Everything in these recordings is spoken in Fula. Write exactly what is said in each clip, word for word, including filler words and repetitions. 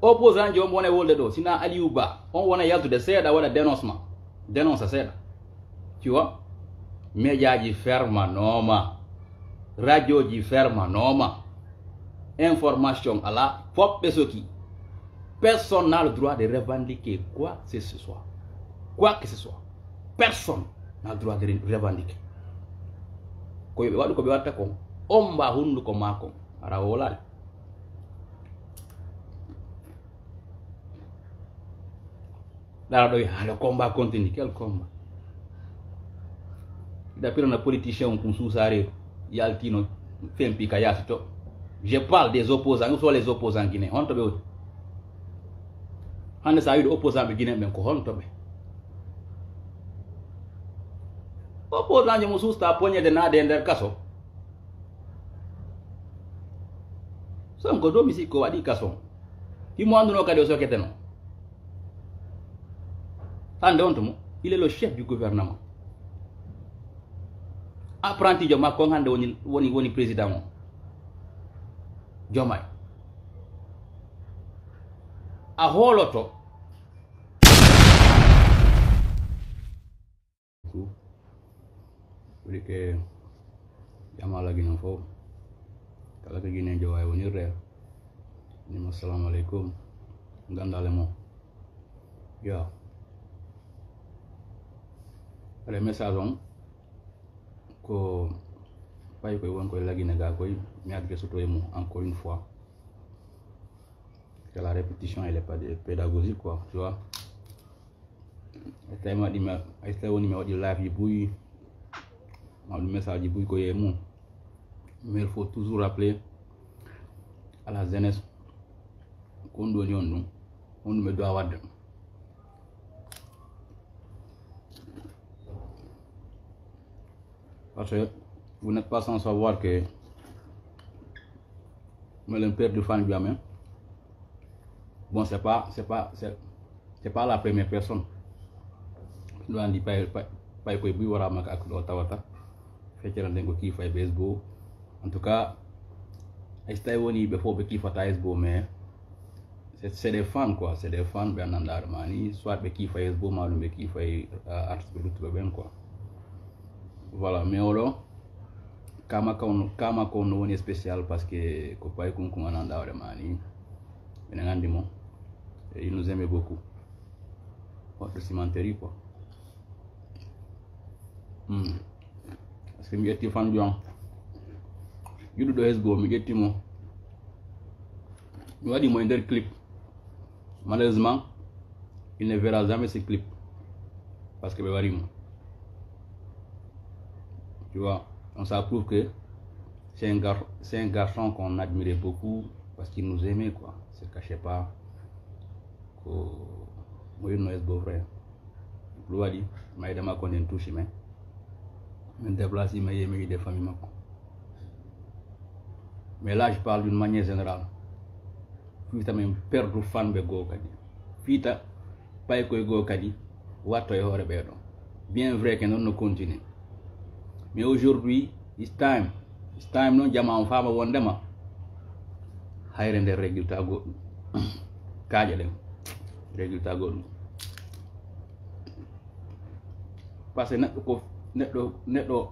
Opposant ji, on wona e wolde ɗo, sina Aliou Ba, on wona yaltude seeɗa, waɗa dénoncement, dénonce seeɗa. Tu vois? Média ji fermanooma, radio ji fermanooma, information ala, fof ɓe soki. Personne n'a le droit de revendiquer quoi que ce soit. Quoi que ce soit. Personne n'a le droit de revendiquer. Ko yo ɓe waɗu ko ɓe watta kon. Omba hunduko maa kon. Ara wolaade. Ɗara ɗo, ah, le combat continue. Quel combat? Ida pirana politicien on kum suusareeru yaltino fempi ka yaasi to. Je parle des opposants, où sont les opposants guinéens? Honto ɓe woni? Hannde sa wiide opposant ɓe Guinée ɓen, ko honto ɓe? Opposant ji mo suusta poñede naade e nder kaso. Sonko domi sikko waɗi kaso. Himo annduno kadi o soketeno. Hannde on to mo, il est le chef du gouvernement. Apprenti jo makko on hannde woni, woni, woni président on. Jomay. A hooloto. Ɓuri ke jama lagino fof. Kala ko Guinée jowa e wonirde. Nima assalamu aleykum. Gandale mo. Yo. Ala message on ko pay koy won koy lagine ga koy mi adge soto e mu encore une fois. C'est la répétition et les pédagogique quoi, tu vois. Ay tawi ma ɗima, ay tawi woni mi waɗi live ji buy, ma ɗum message ji buy ko yee mum. Mais il faut toujours rappeler à la jeunesse ko honɗum woni on ɗum, honɗum ɓe doit waɗde. Parce que vous n'êtes pas sans savoir que melen perdu fan bi amee. Bon, c'est pas, c'est pas, c'est, c'est pas la première personne. Ɗo andi pay, pay, pay koye buy wara maka ak ɗo tawata. Feccere nden ko kiifa e baseball. En tout cas, ay so tawi woni ɓe fof ɓe kiifata baseball, mais c'est, c'est des fans quoi, c'est des fans ɓe annanɗaare ma ni, soit ɓe kiifa baseball ma ɗum ɓe kiifa e, euh, artiste ɓe luttuɓe ɓen quoi. Voilà, mais oɗo kama kon, kama kon no woni spécial parce que ko pay kun kun annanɗaare ma ni. Enen andi mo. Et il nous aimait beaucoup. Hoɗɗo cimenterie quoi. Hmm. Parce que mi ƴetti fan jon. Yiɗuɗo hesgo mi ƴetti mo. Mi waɗi mo e nder clip. Malheureusement, il ne verra jamais ce clip. Parce que ɓe wari mo. Tu vois, donc ça prouve que c'est un gar-, c'est un garçon qu'on admirait beaucoup parce qu'il nous aimait quoi. Se cachait pas. Ko mo yinno S B O frère. Ɗum waɗi mayde makko nden touché men. Min déplacé mi yehi mi yiide famille makko. Mais là je parle d'une manière générale. Fiita min perdu fanɓe goo kadi. Fiita paykoye goo kadi watto e hoore ɓeeɗo. Bien vrai que noon no continue. Mais aujourd'hui, it's time. It's time noon jama on faama wondema hayre nden résultat goɗɗum. Kaaƴe ɗen résultat goɗɗum. Parce que neɗɗo ko, neɗɗo, neɗɗo,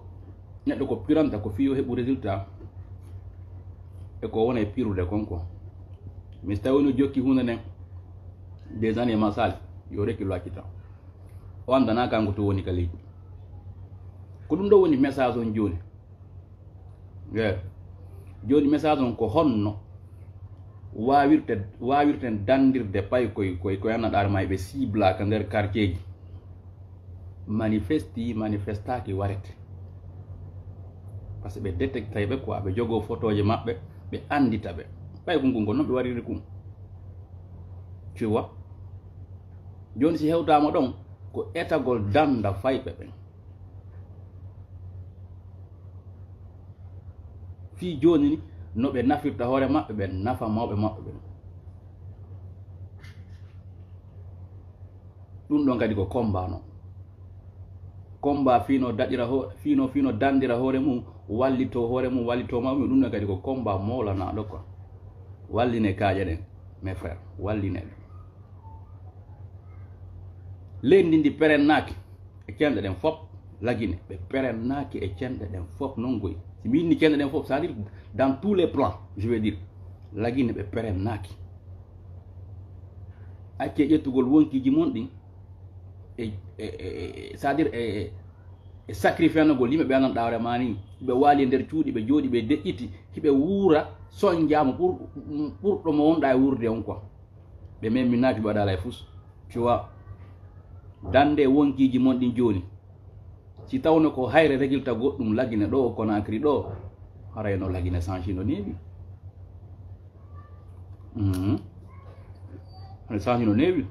neɗɗo ko piranta ko fii yo heɓu résultat. E ko wona e pirude kon ko. Mais so tawi no jokki huunde nden des années ma sali, yo rekkilo accita. O anndana kanko to woni ka leydi. Ko ɗum ɗo woni message on jooni. Eey. Jooni message on ko honno waawirte, waawirten danndirde pay koy, koy, koy annanɗaare ma eɓe sibla ka nder quartier ji. Manifesti, manifestaaki warete. Parce que ɓe détectay ɓe quoi, ɓe jogoo fotooje maɓɓe, ɓe anndita ɓe. Pay kun kun ko non ɓe wariri kun. Tu vois? Jooni si hewtaama ɗon, ko etagol dannda fayɓe ɓen. Fii jooni ni, no ɓe nafirta hoore maɓɓe, ɓe nafa mawɓe maɓɓe ɓen. Ɗum ɗon kadi ko combat non. Combat fii no daɗira ho-, fii no, fii no danndira hoore mum, wallitoo hoore mum, wallitoo mawɓe mum, ɗum ɗon kadi ko combat mawlanaaɗo quoi. Walline kaaƴe ɗen. Mes frères, wallineeɓe. Leydi ndi perennaaki e cenɗe ɗen fof, Lagine, ɓe perennaaki e cenɗe ɗen fof non goy. Si mi inni cenɗe ɗen fof, c'est-à-dire dans tous les plans, je veux dire, Lagine ɓe perennaaki. Accee ƴettugol wonkiiji mon ɗin e, e, e, e, c'est-à-dire e, e, e sacrifianogol yimɓe ɓe anndan ɗawre ma ni, ɓe waali e nder cuuɗi, ɓe jooɗi, ɓe deƴƴiti, hiɓe wuura sonjaama ɓur-, ɓurɗo mo wonɗa e wuurde on quoi. Ɓe memminaaki ɓe waɗa alay fus. Tu vois, dande wonkiiji mon ɗin jooni. Si tawno ko hayre résultat goɗɗum Lagine ɗo, Conakry ɗo, haray no Lagine change no neewi. Mhm. Hano change no neewi.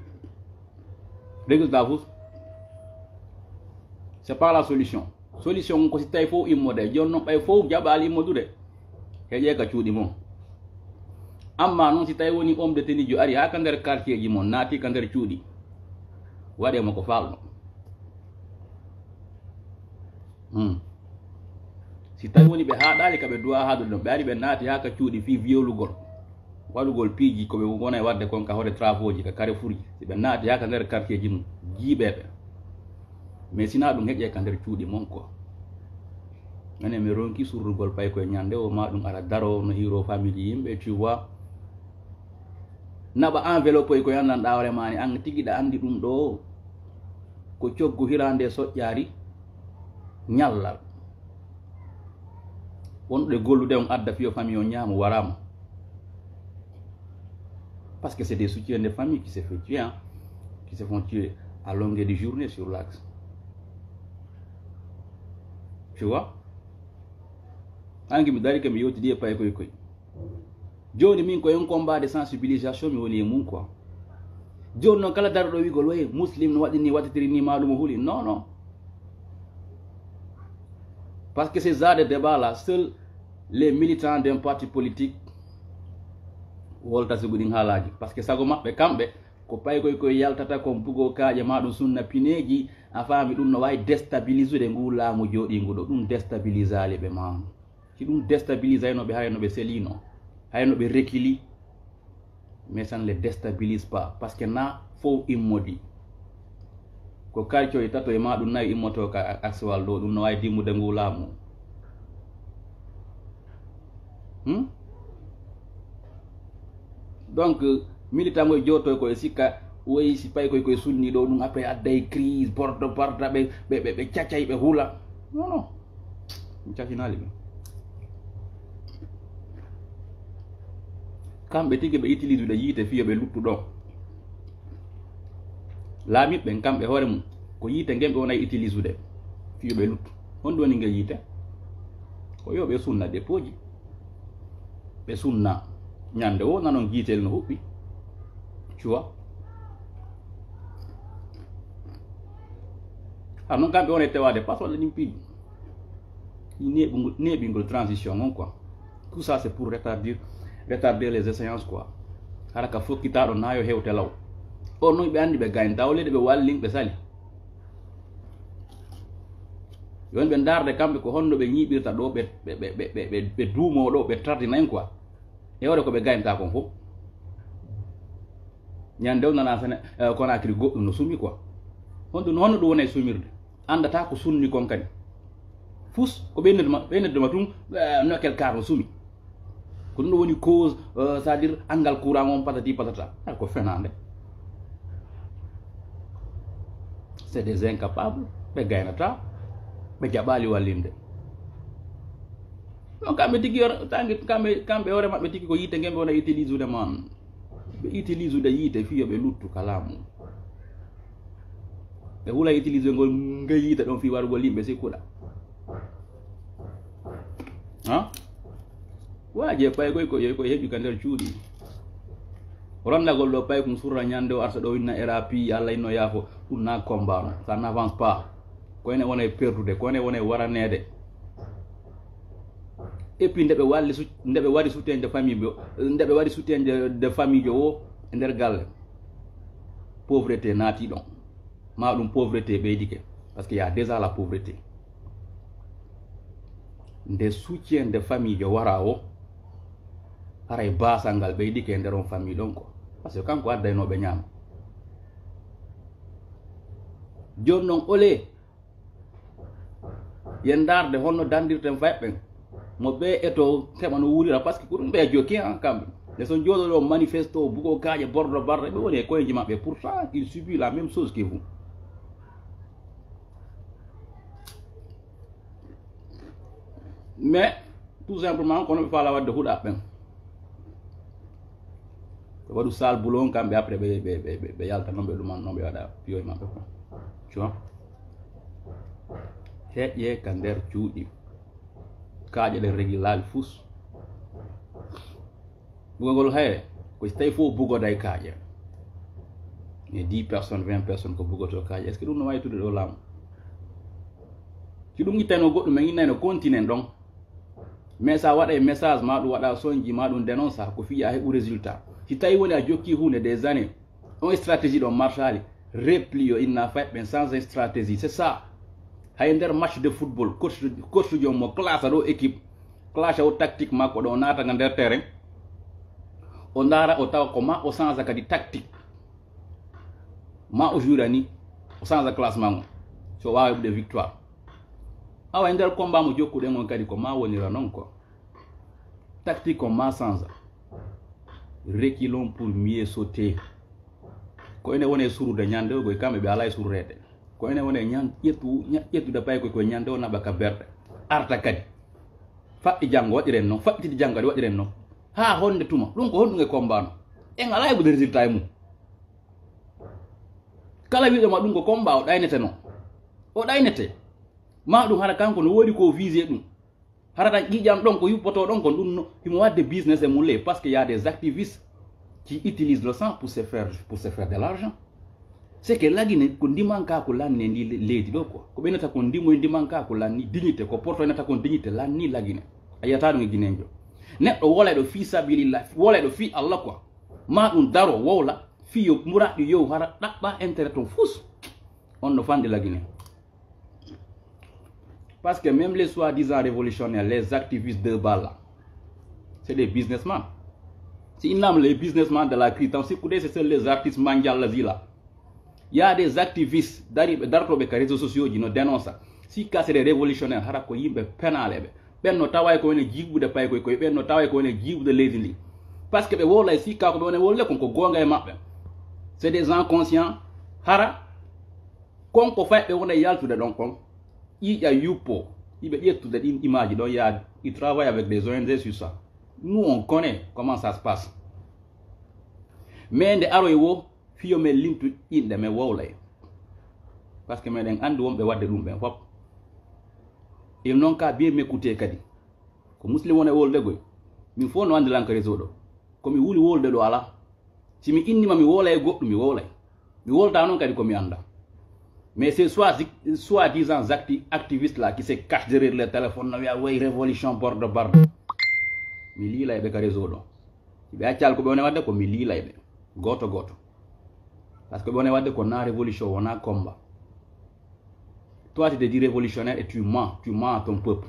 Résultat fof, c'est pas la solution. Solution ko si tawi fof immode. Jooni noon ɓay fof jaɓaali immodude, heƴee ka cuuɗi mum. Amma noon si tawi woni homme de tenue jo ari haa ka nder quartier ji mum, naati ka nder cuuɗi, waɗee mo ko faalno. Hmm. Si tawi woni ɓe haaɗaali ka ɓe duwa haaɗude ɗon, ɓe ari ɓe naati haa ka cuuɗi fii violugol, waɗugol piiji ko ɓe wona e waɗde kon ka hoore travaux ji, ka carrefour ji. Si ɓe naati haa ka nder quartier ji mum, jiiɓee ɓe. Mais sinaa ɗum heƴee ka nder cuuɗi mon quoi. Minen mi ronki surrugol paykoye ñande o, ma ɗum ara daro no hiiro famille yimɓe, tu vois. Naɓa enveloppe ko yannan ɗawre ma ni, an tigi ɗa andi ɗum ɗo ko coggu hirande soƴƴaari ñallal. Wonɗo e gollude on adda fiyo famille on ñaamo waraama. Parce que c'est des soutiens de famille qui se fait tuer, hein, qui se font tuer à longueur de journée sur l'axe. Tu vois? Anki mi dari ke mi yewtidi e paykoy koy. Jooni min ko yon combat de sensibilisation mi woni e mum quoi. Jooni noon kala darɗo wiigol way muslim no waɗi ni waɗitiri ni ma ɗum o huli. Non, non. Parce que ces genres de débat là, seuls les militants d'un parti politique wolta sigo ɗin haalaaji. Parce que sago maɓɓe kamɓe ko paykoy koye yaltata kon bugo kaaƴe ma ɗum sunna pineeji, a faami ɗum no waawi déstabilisude ngu laamu jooɗingu ɗo. Ɗum déstabilisaali ɓe ma. Si ɗum déstabilisayno ɓe, hayno ɓe selino, hayno ɓe rekili, mais ça ne les déstabilise pas. Parce que na fof immodi. Ko kalcoy tato e ma ɗum nayi immoto ka aksewal ɗo, ɗum no waawi dimbude ngu laamu. Hmm? Donc, militant ngoy jooto ko e sikka, woy si pay koy koye sunni ɗo, ɗum après adday crise, porte porte, ɓe, ɓe, ɓe, ɓe cacay, ɓe hula. Non, non. Mi cacinaali ɓe. Kamɓe tigi ɓe utilise ɗe yiite fiyo ɓe luttu ɗo. Laamiɓe ɓen kamɓe hoore mum, ko yiite ngen ɓe wona utilise ude fiyo ɓe luttu. Honɗum woni nge yiite? Ko yo ɓe sunna dépôt ji. Ɓe sunna ñande o nanon giitel no huɓɓi. Tu vois? Har noon kamɓe wona e tewaade pas walla ɗin piiji. Neeɓugol, neeɓingol transition on quoi. Tout ça c'est pour retarder, retarder les échéances quoi. Hara ka fokkitaɗo na yo hewte law. On noon ɓe andi ɓe gaynta o leyɗe ɓe walli ɓe sali. Yon ɓe ndaarde kamɓe ko honno ɓe ñiiɓirta ɗo ɓe, ɓe, ɓe, ɓe, ɓe, ɓe duumo ɗo ɓe tardina en quoi. E hoore ko ɓe gaynta kon fof. Ñande o nana sene, eh, Conakry goɗɗum no sumi quoi. Honɗum no, honno ɗum wona e sumirde? Andata ko sunni kon kadi. Fus ko ɓe noddu ma, ɓe noddu ma tun, eh, nokel kar no sumi. Ko ɗum ɗo woni cause, eh, c'est-à-dire angal courant on patati patata. Ay ko fenande. C'est des incapables, ɓe gaynata, ɓe jaɓali wallinde. Non, kamɓe tigi yor-, tangi, kamɓe, kamɓe hoore maɓɓe tigi ko yiite ngen ɓe wona utilise ude man. Ɓe utilise ude yiite fiyo ɓe luttu ka laamu. Ɓe hula utilise ngol nge yiite ɗon fi warugol yimɓe sikkuɗa. Ha? Waaje pay koy ko, ko heɓi ka nder cuuɗi. Rondagol ɗo pay kum surra ñande o arta ɗo winna R A P, Allah inno yaafo, ɗum na combat no. Ça n'avance pas. Ko ene wona e perdude, ko ene wona e waraneede. Et puis nde ɓe walli su-, nde ɓe waɗi soutien de famille o, nde ɓe waɗi soutien de, de famille o e nder galle, pauvreté naati ɗon. Ma ɗum pauvreté ɓeydike, parce que y a déjà la pauvreté. Nde soutien de famille o wara o, haray baasal ngal ɓeydike e nder on famille ɗon ko. Parce que kanko addaynooɓe ñaama. Jooni noon, ole yen ndaarde honno dandirten fayɓe ɓen. Mo ɓe eto heɓa no wuurira, parce que ko ɗum ɓe jokki, hein, kamɓe. Nde so jooɗo ɗo manifesto, bugo kaaƴe, bordo barde, ɓe woni e koyeji maɓɓe. Pourtant, il subit la même chose que vous. Mais, tout simplement, kono ɓe faala wadde huɗa ɓen. Ɓe waɗu sal boulot on, kamɓe après ɓe, ɓe, ɓe, ɓe, ɓe yalta noon, ɓe ɗuman noon, ɓe waɗa piyoye maɓɓe ko. Tu vois? Heƴƴe ka nder cuuɗi. Kaaƴe ɗen regi laali fus. Bugagol hayre, ko si tawi fof bugoday kaaƴe. E dix personnes, vingt personnes ko bugoto kaaƴe. Est-ce que ɗum no waytude ɗo laamu? Si ɗum ittayno goɗɗum, men innayno continent ɗon. Mais sa waɗay message ma, ɗum waɗa sonji ma, ɗum dénonce, ko fii a heɓu résultat. Si tawi woni a jokki huunde des années, on stratégie ɗon marchali, repli yo inna fay ɓen change stratégie, c'est ça. Hay nder match de football, coach, coach joom mo classe ɗo équipe, classe o tactique makko ɗo, naata nga nder terrain, o ndaara, o tawa ko ma o change kadi tactique. Ma o juura ni, o change classe makko, so waawi ɓude victoire. Awa e nder combat mo jokkuɗen on kadi, ko ma wonira noon ko. Tactique on ma change. Reculons pour mieux sauter. Ko ene wone surude ñande o, koye kamɓe ɓe alaa e surreede. Ko ene wone ñan-, ƴettu-, ña-, ƴettude pay koye, koye ñande o naɓa ka berɗe. Arta kadi. Faɗɗi janngo waɗiren noon, faɗɗitidi janngo kadi waɗiren noon. Haa honde tuma, ɗum ko honɗum e combat no? En alaa e ɓude résultat e mum. Kala wiɗo ma ɗum ko combat o ɗaynete noon. O ɗaynete. Ma ɗum hara kanko no woodi ko visé ɗum. Hara tan ƴiiƴam ɗon ko yuppoto ɗon kon ɗum no, himo waɗde business e mum ley, parce que y a des activistes qui utilisent le sang pour se faire, pour se faire de l'argent. C'est que Lagine ko ndimankaaku lanni e ndi le-, leydi ɗo quoi. Ko ɓe nata kon ndimo e ndimankaaku lanni dignité, ko portoynata kon dignité lanni Lagine. A yiyata ɗum e Guinéenjo. Neɗɗo wolayɗo fii sabilillah, wolayɗo fii Allah quoi. Ma ɗum daro wowla, fii yo muraɗɗi yow hara ɗaɓɓa intérêt ton fus. On no fanɗi Lagine. Parce que même les soi-disant révolutionnaires, les activistes de bas là, c'est des businessmen. Si innama les businessmen de la crise, tan sikkude c'est seuls les artistes manjalla zila. Il y a des activistes, dari-, dartoɓe ka réseaux sociaux ji no dénonce. Si ka c'est des révolutionnaires, hara ko yimɓe penale ɓe. Ɓen no taway ko wone jiiɓude pay koy koy, ɓen no taway ko wone jiiɓude leydi ndi. Parce que ɓe wolay si ka ko ɓe wone wolde kon ko goonga e maɓɓe. C'est des gens conscients. Hara kon ko fay ɓe wona yaltude ɗon kon, ƴiiƴa yuppo, iɓe ƴettude ɗin image ɗon yaade. Ils travaillent avec des O N G sur ça. Nous, on connaît comment ça se passe. Mais nde aroy wo, fiyo men limtu inɗe men wowlay. Parce que meɗen anndi wonɓe waɗde ɗum ɓen fof. Ils n'ont qu'à bien m'écouter kadi. Ko muslim wona e wolde goy. Min fof no anndi lan ka réseau ɗo. Ko mi wuli wolde ɗo alaa. Si mi innima mi wowlay e goɗɗum, mi wowlay. Mi wolda noon kadi ko mi annda. Mais c'est soi-, soi-disant acti-, activistes là qui se cachent derrière les téléphones, no wiya way révolution bordo bardo. Mi liilay ɓe ka réseau ɗo. Si ɓe accaa ko ɓe woni waɗde ko, mi liilay ɓe. Gooto gooto. Parce que ɓe woni waɗde ko na révolution, wona combat. Toi, tu te dis révolutionnaire et tu mens, tu mens à ton peuple.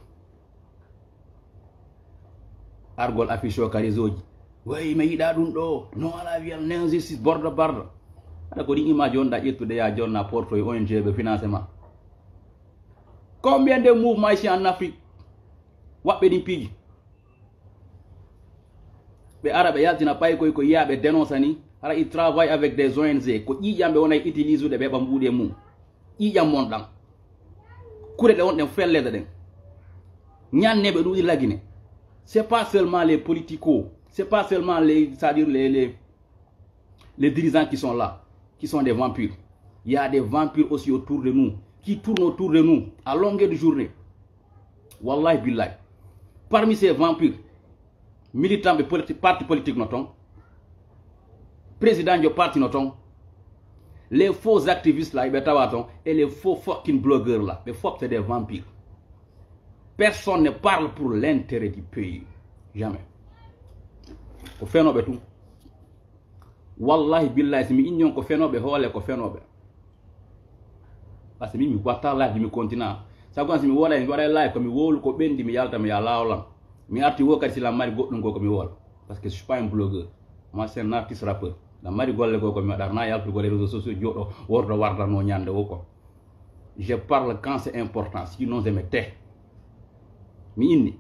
Argol affiche o ka réseau ji. Way, mi yiɗa ɗum ɗo. Non à la viol, non justice, bordo bardo. Aɗa ko ɗin image on ɗa ƴettude ya jonna porto e O N G ɓe financement. Combien de mouvements ici en Afrique? Waɓɓe ɗin piiji. Ɓe ara ɓe yaltina ɓay koy ko yiya ɓe dénonce ni. Hara il travaille avec des O N G. Ko ƴiiƴam ɓe wona e utilise ude ɓe ɓa mbuuɗi e mum. Ƴiiƴam mon ɗan. Kure ɗe wonɗen fellede ɗen. Ñanne ɓe ɗuuɗi Lagine. C'est pas seulement les politico. C'est pas seulement les, c'est-à-dire les, les, les dirigeants qui sont là, qui sont des vampires. Il y a des vampires aussi autour de nous, qui tournent autour de nous à longueur de journée. Wallahi billahi. Parmi ces vampires, militant ɓe politi-, parti politique no ton, président jo parti no ton, les faux activistes là, ɓe tawa ton, et les faux fucking blogueurs là, ɓe fof c'est des vampires. Personne ne parle pour l'intérêt du pays. Jamais. Ko fenoɓe tun. Wallahi billahi, si mi inni on ko fenoɓe, hoole ko fenoɓe. Parce que min mi watta live, mi continue. Sabu an si mi woɗay, mi waɗay live, ko mi wowlu ko ɓendi, mi yalta, mi ya laawol an. Mi arti wo kadi si lan mari goɗɗum ko, ko mi wowla. Parce que je suis pas un blogueur. Moi, c'est un artiste rappeur. Na mari golle goo ko mi waɗata, na yaltugol e réseaux sociaux, jooɗo wordo wardano ñande o ko. Je parle quand c'est important, sinon je me tais. Mi inni.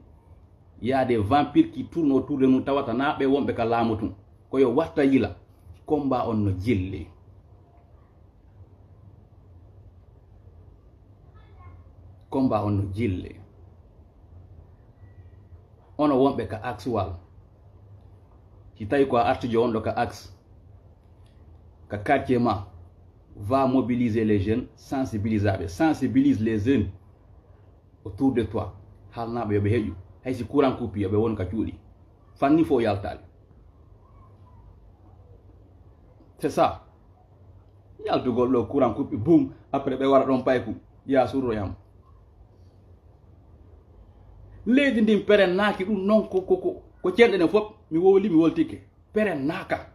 Il y a des vampires qui tournent autour de nous, tawata na ɓe wonɓe ka laamu tun. Ko yo watta yila. Combat on no jilli. Combat on no jilli. Ono wonɓe ka Axe Wal. Si tawi ko a artijo wonɗo ka Axe, ka quartier ma, va mobiliser les jeunes, sensibiliser ɓe, sensibilise les jeunes autour de toi. Haalnaaɓe yo ɓe heƴu. Hay si courant coupé, yo ɓe won ka cuuɗi. Fanni fof yaltaali. C'est ça. Yaltugol ɗo courant coupé, boum, après ɓe wara ɗon payku, ya surroyam. Leydi ndin perennaaki ɗum noon ko, ko, ko, ko cenɗe ɗen fof, mi wowli, mi woltike. Perennaaka.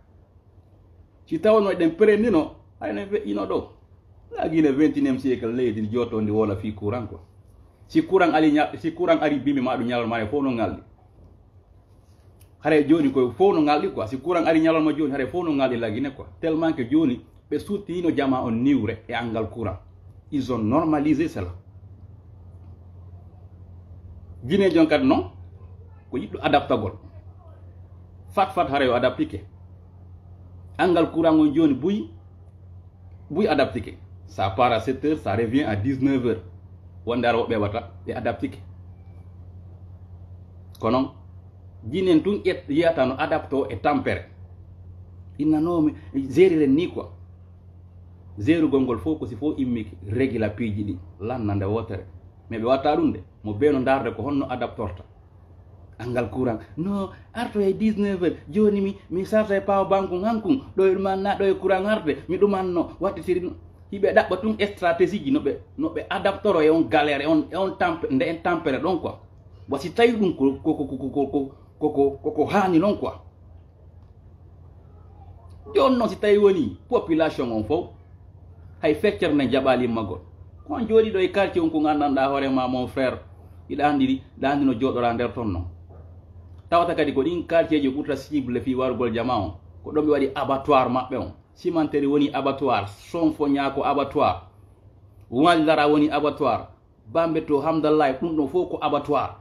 Si tawno ɗen perennino, hayno feƴƴino ɗo. La Guinée vingt et unième siècle, leydi ndi jooto ndi wona fii courant quoi. Si courant ali ña-, si courant ari bimbi ma ɗum ñalawma, haray fof no ngalɗi. Haray jooni ko fof no ngalɗi quoi. Si courant ari ñalawma jooni, haray fof no ngalɗi la Guinée quoi. Tellement que jooni ɓe suttinino jamaa on niwre e anngal courant. Ils ont normalisé cela. Guinéen on kadi noon, ko yiɗɗo adaptagol. Fat fat hara yo adaptike. Anngal courant on jooni buy, buy adaptike. Ça part à sept heures, ça revient à dix-neuf heures. Wonde ara woɓɓe waɗata, ɓe adaptike. Ko noon, Guinéen tun ƴet-, yiyata no adapto e tampere. Innanoomi, zeriren ni quoi. Zerugol ngol fof ko si fof immike, régla piiji ɗi, lanna nde wootere. Mais ɓe watta ɗum de, mo bee no ndaarde ko honno adaptorta. Anngal courant, no arto e dix-neuf heures, jooni mi, mi sarta e power bank hankun, ɗo e ɗum anna, ɗo e courant arde, mi ɗumanno, wattitiri ɗum. Hiɓe ɗaɓɓa tun stratégie ji no ɓe, no ɓe adaptoro e on galère, e on, e on tampe-, nde en tampere ɗon quoi. Wa si tawi ɗum ko, ko, ko haani non quoi. Jooni noon, si tawi woni population on fof, hay feccere nden jaɓaali immagol. Ko on jooɗiiɗo e quartier on, ko nganndanɗaa hoore ma, mon frère, iɗa anndi, ɗa anndi no jooɗora nder ton non. Tawata kadi ko ɗin quartier ji ɓurta cible fii warugol jama on. Ko ɗon ɓe waɗi abattoir maɓɓe on. Simanteri woni abattoir, Sonfo Ñaako abattoir, Wallara woni abattoir, Bambe to Hamdallahi, ɗum ɗon fof ko abattoir.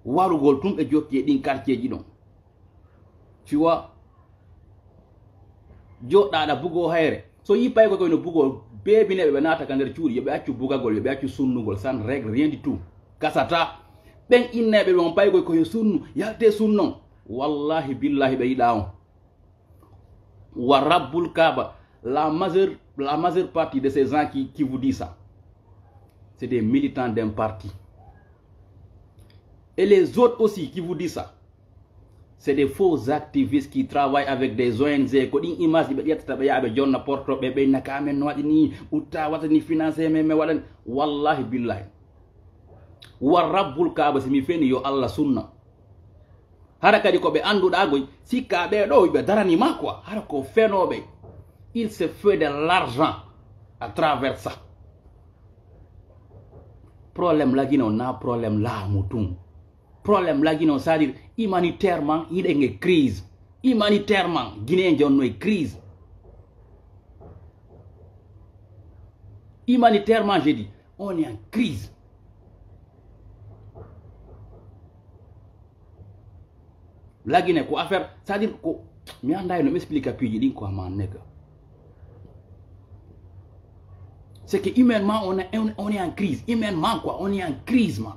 Warugol tun ɓe jokki e ɗin quartier ji ɗon. Tu vois? Joɗɗa aɗa bugo hayre. So yi paykoy koy no bugo, beebineɓe ɓe naata ka nder cuuɗi, yo ɓe accu bugagol, yo ɓe accu sunnugol, ça ne règle rien du tout. Gasata. Ɓen inneɓe ɓe on paykoy ko yo sunnu, yalte sunnon. Wallahi billahi ɓe yiɗa on. Wa Rabbul Kaaba, la majeure, la majeure partie de ces gens qui, qui vous dit ça, c'est des militants d'un parti. Et les autres aussi qui vous disent ça, c'est des faux activistes qui travaillent avec des O N G. Ko ɗin image ɗi ɓe ƴettata, ɓe yaha ɓe jonna porto ɓe, ɓe inna ka amen no waɗi ni, utta wata ni financé men, men waɗani. Wallahi billahi. Wa Rabbul Kaaba, si mi feni yo Allah sunna. Hara kadi ko ɓe annduɗaa goy, sikka ɓee ɗoo ɓe darani ma quoi. Hara ko fenooɓe. Il se fait de l'argent à travers ça. Problème lagino na problème laamu tun. Problème lagino, c'est-à-dire humanitairement, hiɗen e crise. Humanitairement, Guinéen jonno e crise. Humanitairement, je dis, on est en crise. Lagine ko affaire, c'est-à-dire ko mi anda no mi explique piiji ɗin quoi, ma nega. C'est que humainement on est, on, on est en crise. Humainement quoi, on est en crise, man.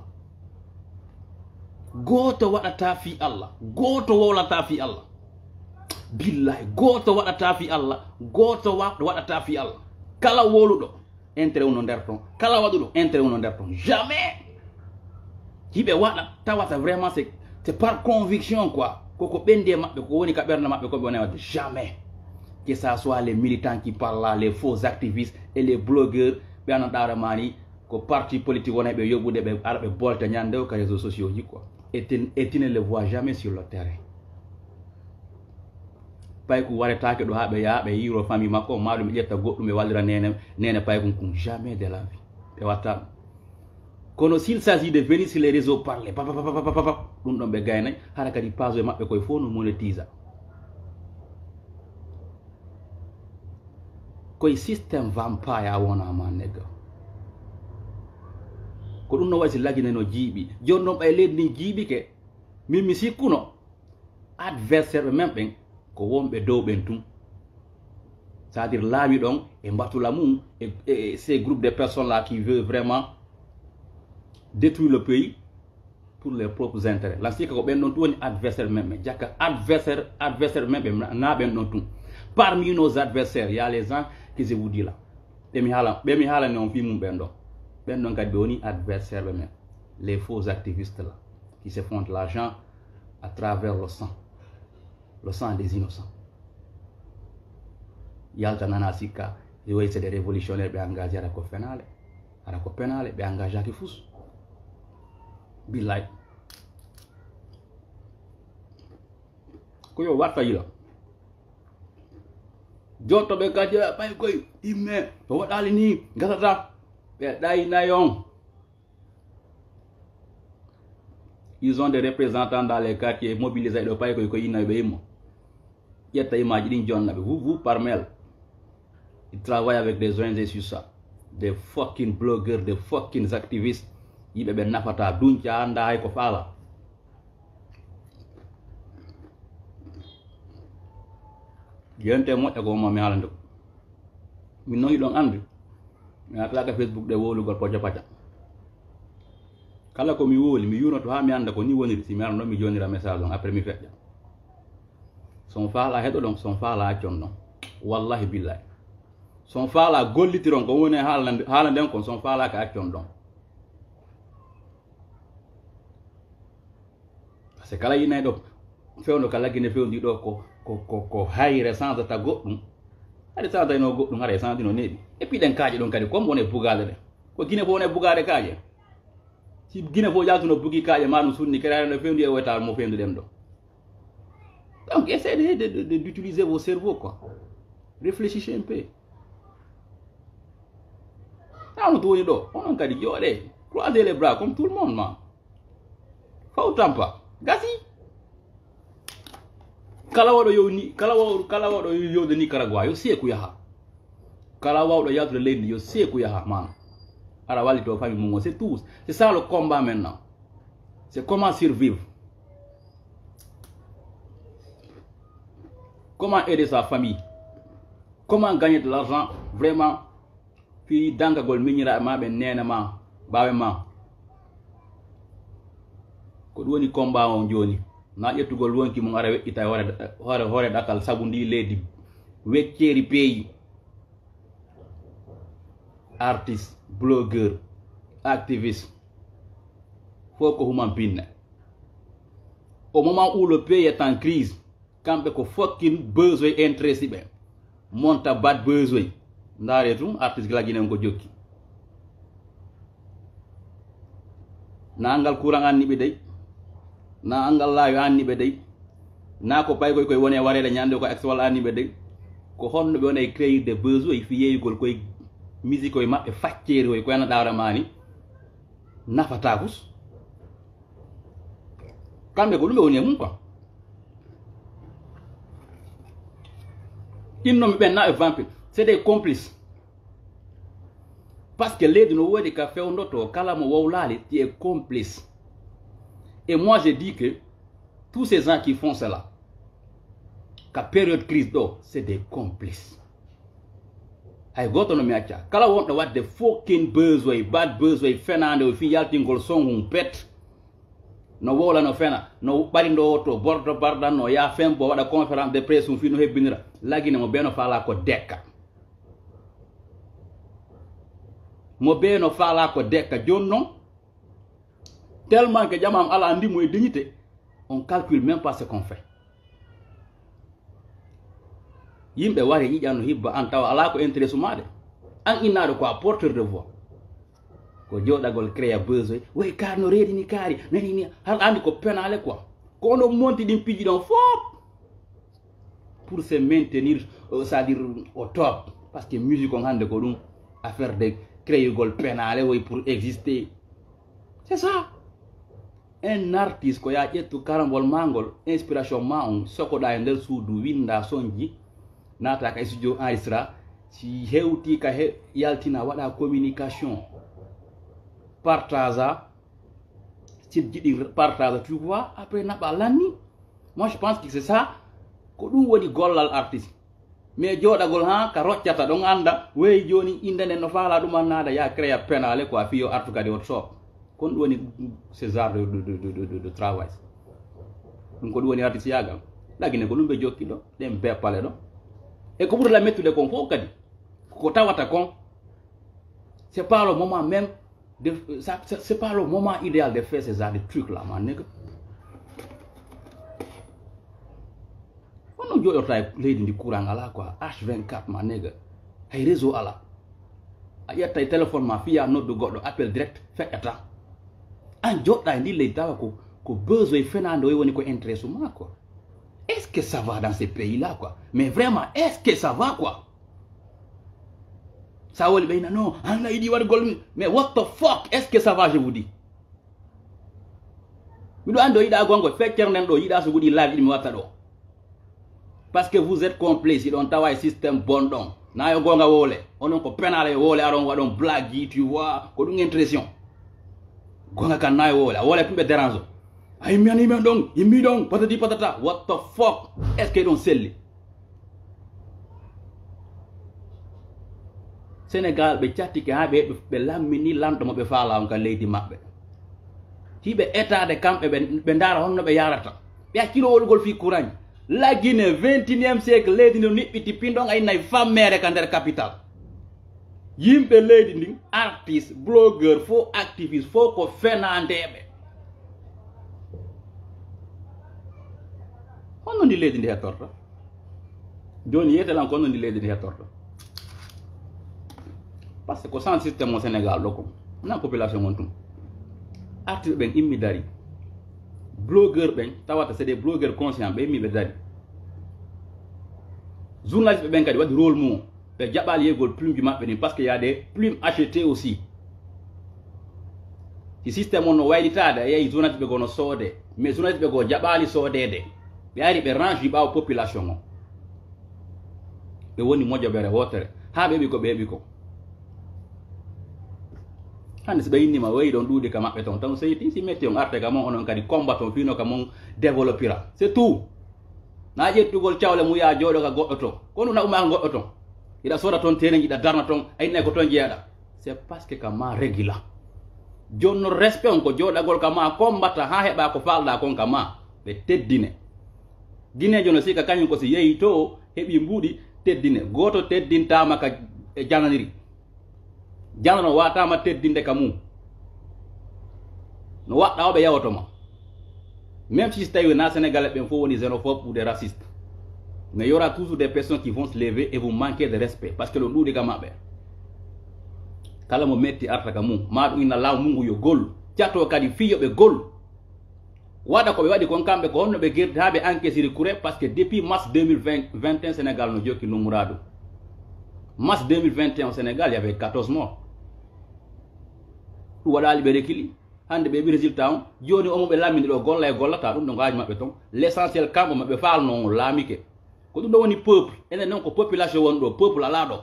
Gooto waɗata fi Allah, gooto wowlata fi Allah. Billahi, gooto waɗata fi Allah, gooto wa-, waɗata fi Allah. Kala wowluɗo intérêt uno nder ton. Kala waɗuɗo intérêt uno nder ton. Jamais. Hiɓe waɗa tawata vraiment c'est, c'est par conviction quoi. Koko ɓendi e maɓɓe, ko woni ka ɓernde maɓɓe, ko ɓe wona wadde. Jamais. Que ça soit les militants qui parlent là, les faux activistes et les blogueurs, ɓe ana ɗaara mani ko parti politique wona ɓe yoɓude, ɓe ara ɓe bolta ñande o ka réseaux sociaux ji quoi. Et tu, et tu ne le vois jamais sur le terrain. Payku waretaake ɗo haa ɓe yaha ɓe yiiro famille makko, maa ɗum ɓe ƴetta goɗɗum ɓe wallira nene, nene paykun kun. Jamais de la vie. Ɓe watta ɗum. Kono s'il s'agit de venir sur les réseaux parler, pap, pap, pap, pap, pap, ɗum ɗon ɓe gaynay, hara kadi page maɓɓe koye fof no monétisa. Koye système vampire a wona ma negga. Ko ɗum no wayi si lagine no jiiɓi. Jooni noon ɓay leydi ndin jiiɓike, min mi sikkuno adversaire ɓe men ɓen ko wonɓe dow ɓen tun. C'est-à-dire laami ɗon e mbatula mum e, e, e ces groupes de personnes là qui veut vraiment détruire le pays pour les propres intérêts. Lan sika ko ɓen ɗon tun woni adversaire men ɓen. Jakka adversaire, adversaire men ɓen na ɓen ɗon tun. Parmi nos adversaires, il y a les gens que je vous dis là. Ɓe mi haala, ɓe mi haalani on fii mum ɓen ɗon. Ɓen ɗon kadi ɓe woni adversaire ɓe men. Les faux activistes là, qui se font de l'argent à travers le sang. Le sang des innocents. Yalta nana sikka, oui, c'est des révolutionnaires ɓe engagé, ara ko fenaale. Ara ko penaale, ɓe engagé ki fus. Billahi. Ko yo watta yila. Jotto ɓe kadi ɓay koy imme, to waɗali ni, gasata. Ɓe ɗaynayon. Ils ont des représentants dans les quartiers, mobilisés ɗo pay koy ko innaɓe ɓe immo. Ƴetta imaaji ɗin jonna ɓe, vous, vous, par mail. Ils travaillent avec des O N G sur ça. Des fucking blogueurs, des fucking activistes. Yimɓe ɓe nafata, dunca, annda hay ko faala. Yente moƴƴa ko ma mi haalande ko. Min noon hiɗon anndi. Mi artaka Facebook ɗe wowlugol poco paca. Kala ko mi wowli, mi yuunoto haa mi annda ko ni woniri. Si mi ara noon, mi jonnira message on, après mi feƴƴa. Son faala heɗoɗon, son faala accon ɗon. Wallahi billahi. Son faala gollitiron ko woni e haala nden, haala nden kon, son faala ka accon ɗon. Parce que kala yinay ɗo fewndo ka laggine fewndi ɗo ko, ko, ko, ko hayre sansata goɗɗum. Haɗa sansayno goɗɗum, haɗa sansino neeɓi. Et puis ɗen kaaƴe ɗon kadi, comme wone bugaade ɗen. Ko Gine fof wone bugaade kaaƴe. Si Gine fof yaltuno bugi kaaƴe ma ɗum sunni, kadi haɗa no fewndi e weta mo fewndi ɗen ɗo. Donc, essayez de, de, de, d'utiliser vos cerveaux, quoi. Réfléchissez un peu. Tawno to woni ɗo, onon kadi jooɗe, croisez les bras comme tout le monde, ma. Faw tampa, gasi. Kala waɗo yowni, kala waɗo, kala waɗo yowde Nicaragua, yo seeku yaha. Kala wawɗo yaltude leydi ndi, yo seeku yaha, man. Ara wallito famille mum on, c'est tout. C'est ça le combat maintenant. C'est comment survivre. Comment aider sa famille. Comment gagner de l'argent vraiment fii dankagol miñiraaɓe ma ɓen, neene ma, baawe ma. Ko ɗum woni combat on jooni. Na ƴettugol wonki mum ara weƴƴita e hoore, hoore, hoore ɗatal sabu ndi leydi wecceeri peeyi. Artiste, blogueur, activiste. Fof ko human pinne. Au moment où le pays est en crise, kamɓe ko fucking besoin intéresse ɓe. Monta bad besoin. Ndaare tun, artiste gila Ginen ko jokki. Na angal courant anni ɓe dey. Na angal laawi anni ɓe dey. Na ko paykoy koye wone wareede ñande ko exwal anni ɓe dey. Ko honno ɓe wona e créer de besoin fi yeeyugol koye musique koye maɓɓe facceeri koye koye ana ɗawra mani. Nafata fus. Kamɓe ko ɗum ɓe woni e mum quoi. Innomi ɓen na e vampire. C'est des complices. Parce que leydi no woodi ka fewndoto kala mo wowlaali, tu es complice. Et moi je dis que tous ces gens qui font cela, ka période crise ɗo, c'est des complices. Hay gooto no mi acca. Kala wonɗo waɗde fucking besoin, bad besoin, fenaande o fii yaltingol son hum pet. No wowla, no fena, no ɓari ndo to bordo bardan, no yaa fen bo waɗa conférence de presse um fii no hebbinira. Lagine mo bee no faala ko dekka. Mo bee no faala ko dekka. Jooni noon, tellement que ƴamam alaa ndimo e dignité, on calcule même pas ce qu'on fait. Yimɓe wari ƴiƴan no hibba an tawa alaa ko intéresse maade. An innaaɗo ko a porteur de voix. Ko jooɗagol créa besoin. Woy kaari no reedi ni kaari. Nani ni, hal andi ko penaale quoi. Ko onon monti ɗin piji ɗon fof. Pour se maintenir, euh, c'est-à-dire au top. Parce que musique on hannde ko ɗum affaire de créugol penaale woy pour exister. C'est ça. Un artiste ko yaa ƴettu karambol ma ngol, inspiration ma on, sokoɗa e nder suudu, winda sonji, naata ka studio, enregistra, Si hewti ka he yaltina, waɗa communication, partage, si jiɗi partage, tu vois, après naɓa lanni. Moi je pense que c'est ça. Ko ɗum woni gollal artiste. Mais jooɗagol ha ka roccata ɗon anda, wey joni inde nden no faala ɗum annada, ya créa penale quoi, fiyo artu kadi oto sooɓ. Kon ɗum woni ce genre de, de, de, de, de, de travail. Ɗum ko ɗum woni artiste yagal. Lagine ko ɗum ɓe jokki ɗo, ɗen beppale ɗo. E ko ɓurla mettude kon fof kadi, ko tawata kon, c'est pas le moment même de, ça, ça, c'est pas le moment idéal de faire ce genre de truc là, ma nigga. Honno jooɗorta e leydi ndi courant ala quoi, H vingt-quatre, ma nigga. Hay réseau ala. A ƴetta e téléphone ma, fiya noddu goɗɗo, appel direct feƴƴata. An joɗɗa e ndi leydi tawa ko, ko besoin fenande o woni ko intéresse ma quoi. Est-ce que ça va dans ces pays là quoi? Mais vraiment, est-ce que ça va quoi? Sa woni ɓeyna non, an la yiɗi waɗugol mi. Mais what the fuck? Est-ce que ça va, je vous dis? Miɗo andi o yiɗa gongo, feccere nden ɗo yiɗa so guɗi live ɗi mi watta ɗo. Parce que vous êtes complice, iɗon tawa e système bon ɗon. Na yo gonga wole. Onon ko penale e wole, aron waɗon blague, tu vois, ko ɗum impression. Gonga kan na yo wole, a wole tumɓe dérange. Ay men, men ɗon, yimmi ɗon, patati patata. What the fuck? Est-ce que ɗon selli? Sénégal ɓe cattike ha ɓe, ɓe lammini lanɗo mo ɓe faala on ka leydi maɓɓe. Hiɓe etade kamɓe ɓe, ɓe ndaara honno ɓe yarata. Ɓe accilo wolugol fii courant. La Guinée, vingt et unième siècle, leydi ndi niɓɓiti pinɗon ay nay fammere ka nder capital. Yimɓe leydi ndin, artiste, blogueur, fo activiste, fo ko fenandeɓe. Honno ndi leydi ndi hettorta? Joni yetelan ko honno ndi leydi ndi hettorta? Parce que ko sans système o Sénégal ɗo ko. Nan population on tum. Artiste ɓen immi dari. Blogueur ɓen, tawata c'est des blogueurs conscients, ɓe immi ɓe dari. Journaliste ɓen kadi waɗi rôle mum. Ɓe jaɓali yegol plume ji maɓɓe ɗin, parce que y a des plumes achetées aussi. Si système on no waylitaade, a yehi journaliste ɓe goo no soode. Mais journaliste ɓe goo jaɓali soodede. Ɓe ari ɓe range ɓaawo population o. Ɓe woni mojobere wootere. Ha ɓe heɓi ko ɓe heɓi ko. Hande si ɓe innima, weyi ɗon ɗuuɗi ka maɓɓe ton. Tan seyti, si metti on arte ka mon, onon kadi combat ton fino ka mon développira. C'est tout. Na ƴettugol cawle mum ya jooɗo ka goɗɗo ton. Ko ɗum na uma ka goɗɗo ton. Iɗa sooda ton teneji, iɗa darna ton, a innay ko ton jeyaɗa. C'est parce que ka ma régula. Jonno respect on ko jooɗagol ka ma, combatta ha heɓa ko falɗa kon ka ma. Ɓe teddine. Guinejo no sika kañum ko si yehi to, heɓi mbuuɗi, teddine. Gooto teddintama ka e jananiri. Janano watama teddinde ka mum. No waɗɗa o ɓe yawoto ma. Même si tawi na Sénégalais ɓen fof woni xénophobe ou des racistes. Mais y aura toujours des personnes qui vont se lever et vous manquer de respect. Parce que ɗo ɗuuɗi ka maɓɓe. Kala mo metti arta ka mum. Ma ɗum inna law mungu yo gol. Cato kadi fiyo ɓe gol. Waɗa ko ɓe waɗi kon kamɓe ko honno ɓe gerti ha ɓe encaissiri kure, parce que depuis mars deux mille vingt, vingt et un Sénégal no jokki numuraadu. Mars deux mille vingt et un Sénégal, y avait quatorze morts. Ɗum waɗali ɓe rekili. Hande ɓe ɓi résultat on. Joni omo ɓe lammini ɗo golla e gollata ɗum ɗo ngaji maɓɓe ton. L'essentiel kamɓe maɓɓe falno on laamike. Ko ɗum ɗo woni peuple. Enen non ko population woni ɗo, peuple ala ɗo.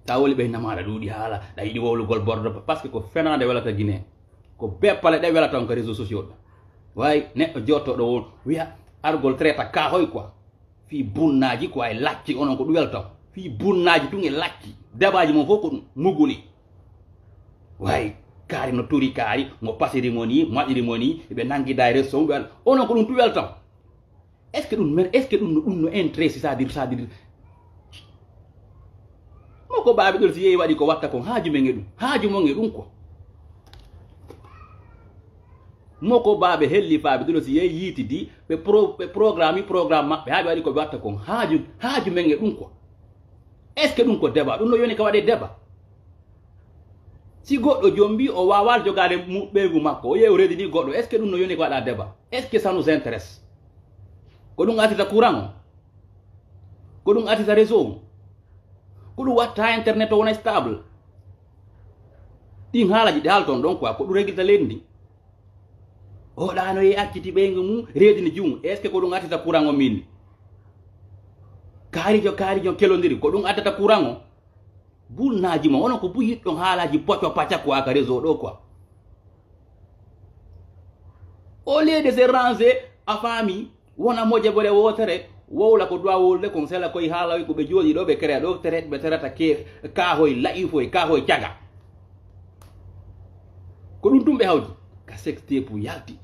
Sa woli ɓe namaɗa ɗuuɗi haala, ɗa yiɗi wowlugol bordo, parce que ko fenande welata Guinée. Ko beppale ɗe welata on ka réseaux sociaux ɗo. Way neɗɗo jottoɗo won wiya argol traita ka hoy quoi. Fii bunnaji quoi e lacci, onon ko ɗum welata on. Fii bunnaji tun e lacci. Debaji mon fof ko ɗum muguli. Way kaari no turi kaari, mo pasiri mo ni, mo waɗiri mo ni, ɓe nangida e réseau, ɓe waɗa, onon ko ɗum tun welata on. Est-ce que ɗum men, est-ce que ɗum no, ɗum no intéressé, c'est-à-dire, c'est-à-dire, mo ko baaɓe ɗon si yehi waɗi ko watta kon, haaju men e ɗum, haaju mon e ɗum quoi. Mo ko baaɓe hellifaaɓe ɗon si yehi yiitidi, ɓe pro-, ɓe programme, programme maɓɓe, haa ɓe waɗi ko ɓe watta kon, haaju, haaju men e ɗum quoi. Est-ce que ɗum ko débat? Ɗum no yoni ka waɗe débat. Si goɗɗo jombi, o wawa jogaade mu-, ɓeygu makko, o yehi o redini goɗɗo, est-ce que ɗum no yoni ko waɗa débat? Est-ce que ça nous intéresse? Ko ɗum artirta courant o? Ko ɗum artirta réseau o? Ko ɗum watta internet o wona stable? Ɗin haalaji ɗi haalton ɗon quoi, ko ɗum régirta leydi ndi. O ɗano e acciti ɓeygu mum, redini jum. Est-ce que ko ɗum artirta courant o min? Kaarijo, kaarijo kelondiri, ko ɗum addata courant o. Bulnaaji mo, onon ko bu yiɗɗon haalaaji poco paca quoi ka réseau ɗo quoi. Au lieu de se ranger, a faami, wona mojobere wootere, wowla ko duwa wowlude kon, sela koye haala ko ɓe jooɗi ɗo, ɓe créa ɗo, tere-, ɓe terata ke-, kaahoy la'ifoy, kaahoy caga. Ko ɗum tum ɓe hawti, ka sextape yalti,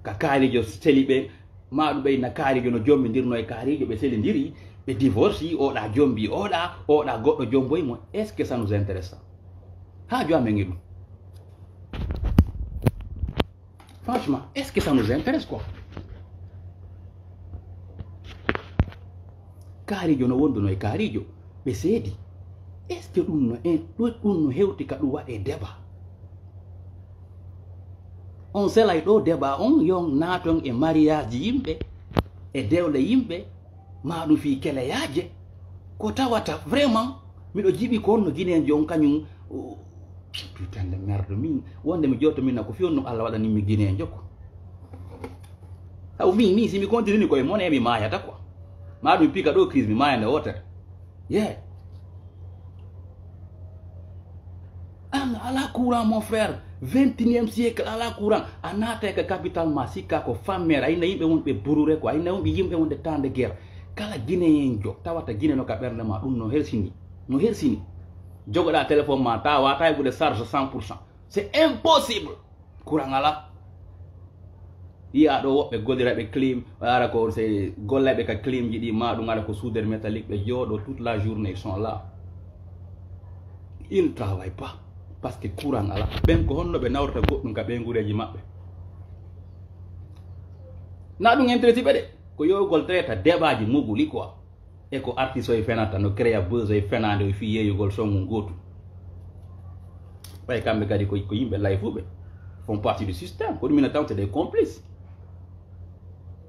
ka kaarijo seli ɓe, ma ɗum ɓeyna kaarijo no jombindirno e kaarijo, ɓe selindiri, ɓe divorci, oɗa jombi oɗa, oɗa goɗɗo jomboy mo. Est-ce que ça nous intéresse ça? Ha jo amen e ɗum. Franchement, est-ce que ça nous intéresse quoi? Kaarijo no wonduno e kaarijo, ɓe seedi. Est-ce que ɗum no en, ɗum, ɗum no hewti ka ɗum waɗe débat? On selay ɗo débat on, yon naaton e mariage yimɓe, e dewle yimɓe, ma ɗum fii keleyaaje. Ko tawata vraiment, miɗo jiɓi ko on no Guinéen jo on kañum, o, putain de merde, min, wonde mi jooto min na ko fii on no Allah waɗani mi Guinéen jo ko. Sabu min, min, si mi continue ni koye mone, mi maayata quoi. Ma ɗum pika ɗo crise, mi maaya nde wootere. Yeah. An, ala courant, mon frère. Vingt et unième siècle, ala courant. A naata ka capital ma, sikka ko fammere. A inna yimɓe wonɓe burure quoi. A inna wonɓe yimɓe wonde temps de guerre. Kala Guinéen jo, tawata Guinée no ka ɓernde ma, ɗum no hersini. No hersini. Jogoɗa téléphone ma, ta wata heɓude charge cent pour cent. C'est impossible. Courant ala. Yiya ɗo woɓɓe gollira ɓe clim, ara ko se gollay ɓe ka clim ji ɗi, ma ɗum ara ko soudeur métallique, ɓe jooɗo toute la journée, ils sont là. Ils ne travaillent pas. Parce que courant ala. Ɓen ko honno ɓe nawrata goɗɗum ka ɓeygureeji maɓɓe? Na ɗum intéresse ɓe de. Ko yowgol traita débat ji muguli quoi. E ko artiste o e fenata, no créa buzz o e fenaande o e fii yeeyugol son mum gootu. Ɓay kamɓe kadi ko, ko yimɓe layfuɓe, font partie du système. Ko ɗum ina tawte des complices.